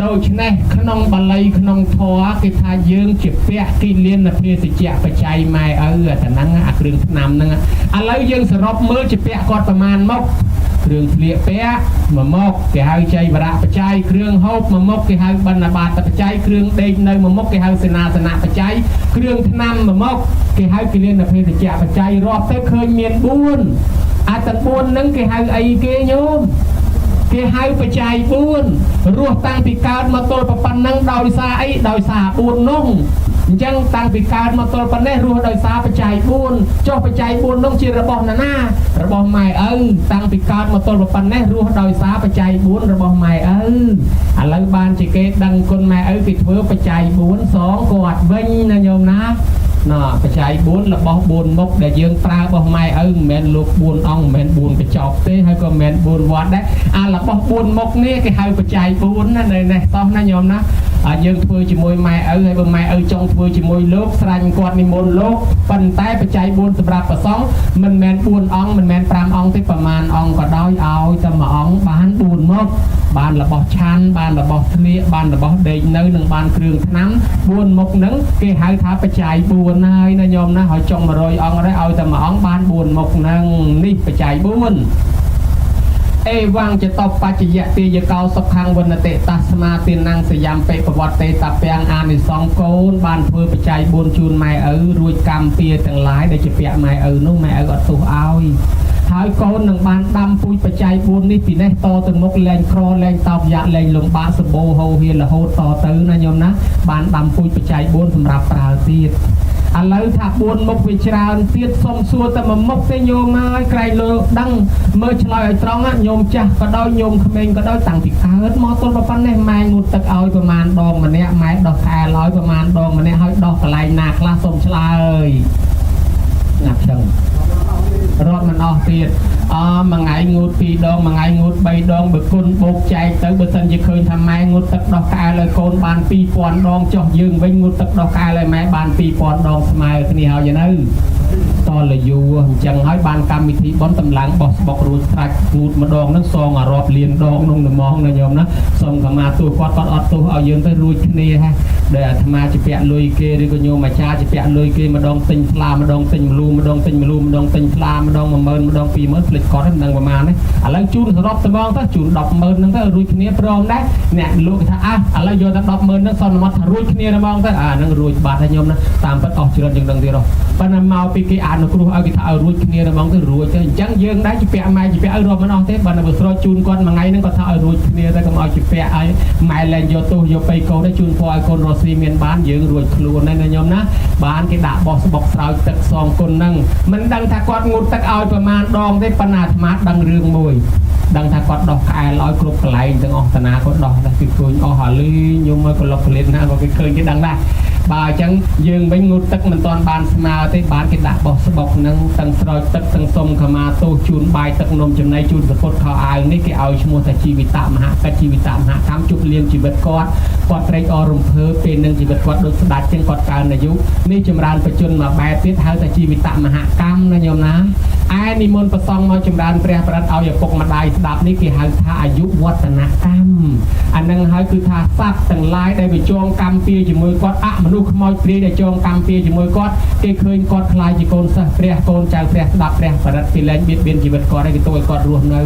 ដូច្នេះក្នុងបាលីក្នុងធម៌គេថាយើងជាពាក់គិលានភេសជ្ជៈបច្ច័យម៉ែឪអាតំណឹងអាគ្រឿងថ្នាំហ្នឹងឥឡូវយើងសរុបមើលជាពាក់គាត់ប្រមាណមកគ្រឿងស្លៀកពាក់មួយមុខគេហៅចៃវរៈបច្ច័យគ្រឿងហូបមួយមុខគេហៅបណ្ឌបាតបច្ច័យគ្រឿងដេកនៅមួយមុខគេហៅសេនាសនៈបច្ច័យគ្រឿងថ្នាំមួយមុខគេហៅគិលានភេសជ្ជៈបច្ច័យរាប់ទៅឃើញមាន4 អាទាំង4ហ្នឹងគេហៅអីគេញោមគេហៅបច្ច័យ4រស់តាំងពីកើតមកទល់ប៉ុណ្ណឹងដោយសារអីដោយសារ4នោះអញ្ចឹងតាំងពីកើតមកទល់ប៉ុណ្ណេះរស់ដោយសារបច្ច័យ4ចុះបច្ច័យ4នោះជារបស់ណាណារបស់ម៉ែឪតាំងពីកើតមកទល់ប៉ុណ្ណេះរស់ដោយសារបច្ច័យ4របស់ម៉ែឪឥឡូវបានជាគេដឹងគុណម៉ែឪគេធ្វើបច្ច័យ4សងគាត់វិញណាញោមណាណបច្ច័យ4របស់4មុខដែលយើងប្រើរបស់ម៉ែឪមិនមែនលោក4អង្គមិនមែន4កញ្ចប់ទេហើយក៏មិនមែន4វត្តដែរអារបស់4មុខនេះគេហៅបច្ច័យ4ណានៅនេះតោះណាញោមណាអាយើងធ្វើជាមួយម៉ែឪហើយបើម៉ែឪចង់ធ្វើជាមួយលោកស្រាញ់គាត់និមន្តលោកប៉ុន្តែបច្ច័យ4សម្រាប់ប្រសង់មិនមែន4អង្គមិនមែន5អង្គទេប្រមាណអង្គក៏ដោយឲ្យតែមួយអង្គបាន4មុខបានរបស់ឆាន់បានរបស់ធ្លៀកបានរបស់ដេកនៅនិងបានគ្រឿងថ្នាំ4មុខហ្នឹងគេហៅថាបច្ច័យ4ហើយណាញោមណាហើយចុង100អង្គដែរឲ្យតែមួយអង្គបាន4មុខហ្នឹងនេះបច្ច័យ4អេវងចតបច្ចយទាយកោសុខੰវនតិតាស្មាទានងសយំបិប្រវត្តិតពាំងអានិសង្សកូនបានធ្វើបច្ច័យ4ជូនម៉ែឪរួចកម្មពៀទាំងឡាយដែលជាពាក់ម៉ែឪនោះម៉ែឪអត់ទោសឲ្យហើយកូននឹងបានដាំពូជបច្ច័យ4នេះពីនេះតទៅមុខលែងក្រលែងតោកយ៉ាក់លែងលំបាកសម្បូរហូរហៀរហូតតទៅណាញោមណាបានដាំពូជបច្ច័យ4សម្រាប់ប្រើទៀតឥឡូវថា4មុខវាច្រើនទៀតសុំសួរតែមួយមុខទេញោមហើយក្រែងលើដឹងមើលឆ្លើយឲ្យត្រង់ញោមចាស់ក៏ដោយញោមក្មេងក៏ដោយតាំងពីកើតមកទល់ប៉ុណ្ណេះម៉ែងូតទឹកឲ្យប្រមាណដងម្នាក់ម៉ែដោះខែឲ្យប្រមាណដងម្នាក់ឲ្យដោះកន្លែងណាខ្លះសុំឆ្លើយណាប់ចឹងរត់មិនអស់ទៀតអមួយថ្ងៃងូត2ដងមួយថ្ងៃងូត3ដងបើគុណបូកចែកទៅបើសិនជាឃើញថាម៉ែងូតទឹកដោះក្អែលឲ្យកូនបាន2000ដងចុះយើងវិញងូតទឹកដោះក្អែលឲ្យម៉ែបាន2000ដងស្មើគ្នាហើយនៅតលយូអញ្ចឹងហើយបានកម្មវិធីបុណ្យតម្លើងបោះស្បុករួចស្រេចងូតម្ដងហ្នឹងសងអារាប់លានដងក្នុងត្មងណាញោមណាសូមខមាទោសគាត់គាត់អត់ទោសឲ្យយើងទៅរួចគ្នាហ่ะដែលអាត្មាជាពាក់លុយគេឬក៏ញោមអាចារ្យជាពាក់លុយគេម្ដងទិញស្លាម្ដងទិញម្លូម្ដងទិញម្លូម្ដងទិញស្លាម្ដង10000ម្ដង20000ភ្លេចគាត់ហ្នឹងមិនដឹងប្រមាណទេឥឡូវជូនសរុបត្មងទៅជូន100000ហ្នឹងទៅរួចគ្នាព្រមដែរអ្នកលក់គេថាអះឥឡូវយកតែ100000ហ្នឹងសន្មត់ថារួចគ្នាហ្មងទៅអាហ្នឹងរួចបាត់ហើយញោមណាតាមពិតអស់ច្រើនជាងដឹងទៀតហ៎ប៉ុន្តែមកពីគេអនុគ្រោះឲ្យគេថាឲ្យរួចគ្នាហ្មងទៅរួចទៅអញ្ចឹងយើងដែរជាពាក់ម៉ែជាពាក់ឲ្យរាប់មិនអស់ទេបើនៅស្រោចជូនគាត់មួយថ្ងៃហ្នឹងគាត់ថាឲ្យរួចគ្នាទៅកុំឲ្យជាពាក់ឲ្យម៉ែលែងយកទោសយកបៃកូនទៅជូនពរឲ្យកូនរស់ស៊ីមានបានយើងរួចខ្លួនហើយណាញោមណាបានគេដាក់បោះស្បុកស្រោចទឹកសងគុណហ្នឹងមិនដឹងថាគាត់ងូតទឹកឲ្យប្រមាណដងទេប៉ុន្តែអាត្មាដឹងរឿងមួយដឹងថាគាត់ដោះក្អែលឲ្យគ្រប់កន្លែងទាំងអស់តាណាគាត់ដោះដែរគឺឃើញអស់អាលីញោមឲ្យកលុកកលៀតណាក៏គេឃើញគេដឹងដែរបើអញ្ចឹងយើងវិញងូតទឹកមិនទាន់បានស្មើទេបានគេដាក់បោះស្បុកហ្នឹងទាំងស្រោចទឹកទាំងសុំខមាទោសជូនបាយទឹកនំចំណីជូនសពុតខោអាវនេះគេឲ្យឈ្មោះថាជីវិតមហកិច្ចជីវិតមហកម្មជប់លៀងជីវិតគាត់គាត់ត្រេកអររំភើបពេលនឹងជីវិតគាត់ដូចស្ដាច់ចឹងគាត់កើនអាយុនេះចម្រើនបច្ចុប្បន្នមួយបែបទៀតហៅថាជីវិតមហកម្មណាញោមណាឯនិមន្តប្រសង់មកចម្រើនព្រះប្រតិឲ្យឪពុកម្ដាយស្ដាប់នេះគេហៅថាអាយុវឌ្ឍនកម្មអានឹងហើយគឺថាសត្វទាំងឡាយដែលវាចងកម្មពៀជាមួយគាត់អមនុស្សខ្មោចព្រាយដែលចងកម្មពៀជាមួយគាត់គេឃើញគាត់ខ្លាយជាកូនសិស្សព្រះកូនចៅព្រះស្ដាប់ព្រះបរិត្តគេលែងបៀតបៀនជីវិតគាត់ហើយគេទុកឲ្យគាត់រស់នៅ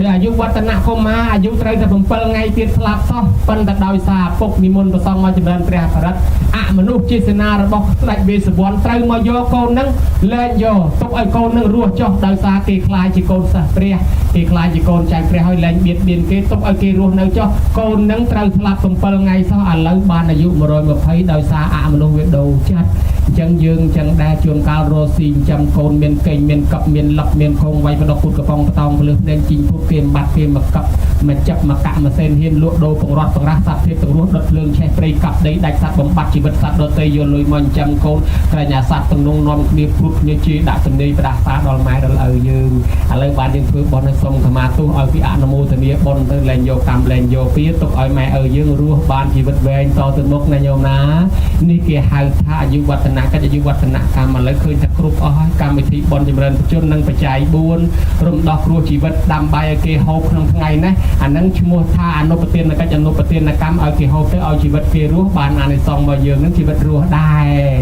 ដែលអាយុវឌ្ឍនកុមារអាយុត្រូវតែ7ថ្ងៃទៀតស្លាប់សោះប៉ុន្តែដោយសារពុកនិមន្តប្រសង់មកចម្រើនព្រះបរិត្តអមនុស្សជាសេនារបស់ស្ដេចវេស្សវណ្ណត្រូវមកយកកូននឹងលែងយកទុកឲ្យកូននឹងរស់ចុះដោយសារគេខ្លាយជាកូនសិស្សព្រះគេខ្លាយជាកូនចៅព្រះហើយលែងបៀតបៀនគេទុកឲ្យគេរស់នៅចុះកូននឹងត្រូវស្លាប់7ថ្ងៃសោះឥឡូវបានអាយុ120ដោយសារអមនុស្សវាដូរចិត្តអញ្ចឹងយើងអញ្ចឹងដែរជួនកាលរស់ស៊ីចិញ្ចឹមកូនមានកេងមានកឹបមានលឹកមានខងវាយបដកគូតកំប៉ុងបតោងពលឹះភ្នែកជីងភូតគេបាត់គេមកកឹបមកចាប់មកកាក់មកសេនហ៊ានលក់ដូរពង្រត់ពង្រាស់សត្វភាពទាំងរស់ដុតភ្លើងឆេះព្រៃកាប់ដីដាច់សត្វបំបត្តិជីវិតសត្វដទៃយកលុយមកចិញ្ចឹមកូនក្រែងអាសត្វទំនងនាំគ្នាព្រួតគ្នាជេរដាក់ទំនេរផ្ដាសាដល់ម៉ែដល់ឪយើងឥឡូវបានយើងធ្វើបុណ្យឲ្យសុំខមាទោសឲ្យពីអនុមោទនាបុណ្យទៅលែងយកកម្មលែងយកពៀទុកឲ្យម៉ែឪយើងរស់បានជីវិតវែងតទៅមុខណាញោមណានេះគេហៅថាអាយុវឌ្ឍនកិច្ចអាយុវឌ្ឍនកម្មឥឡូវឃើញថាគ្រប់អស់ហើយកម្មវិធីបុណ្យចម្រើនបជននិងបច្ច័យ4រំដោះគ្រោះជីវិតដាំបាយឲ្យគេហូបក្នុងថ្ងៃនេះអានឹងឈ្មោះថាអនុប្រទានកិច្ចអនុប្រទានកម្មឲ្យគេហូបទៅឲ្យជីវិតគេរស់បានអានិសង្សរបស់យើងនឹងជីវិតរស់ដែរ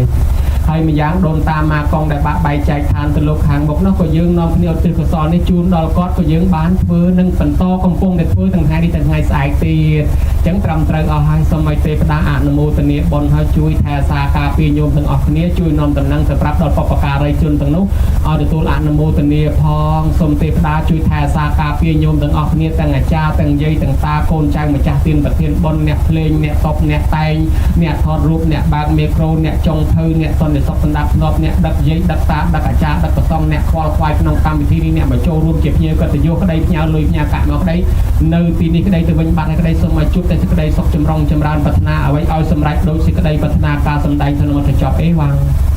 ។ ហើយម្យ៉ាងដូនតាម៉ាកងដែលបាក់បែកចែកឋានទៅលោកខាងមុខនោះក៏យើងនាំគ្នាឧទ្ទិសកុសលនេះជូនដល់គាត់ក៏យើងបានធ្វើនឹងបន្តកំពុងតែធ្វើទាំងថ្ងៃនេះទាំងថ្ងៃស្អែកទៀតអញ្ចឹងត្រឹមត្រូវអស់ហើយសូមឲ្យទេវតាអនុមោទនាបុណ្យហើយជួយថែរក្សាការពារញោមទាំងអស់គ្នាជួយនាំតំណែងទៅប្រាប់ដល់បុព្វការីជនទាំងនោះឲ្យទទួលអនុមោទនាផងសូមទេវតាជួយថែរក្សាការពារញោមទាំងអស់គ្នាទាំងអាចារ្យទាំងយាយទាំងតាកូនចៅម្ចាស់ទានប្រធានបុណ្យអ្នកភ្លេងអ្នកតបអ្នកតែងអ្នកថតរូបអ្នកបើកមីក្រូអ្នកចុងភៅអ្នកសន្តិសុខសម្ដាប់ធ្នាប់អ្នកដឹកយាយដឹកតាដឹកអាចារ្យដឹកប្រសងអ្នកខ្វល់ខ្វាយក្នុងកម្មវិធីនេះអ្នកមកចូលរួមជាភ្ញៀវកិត្តិយសក្តីផ្ញើលុយផ្ញើកាក់មកក្តីនៅទីនេះក្តីទៅវិញបាត់ហើយក្តីសូមឲ្យជួបតែសេចក្តីសុខចម្រុងចម្រើនប្រាថ្នាអ្វីឲ្យសម្រេចដូចសេចក្តីប្រាថ្នាការសម្ដែងធនមត្តចប់អេវ៉ាំង។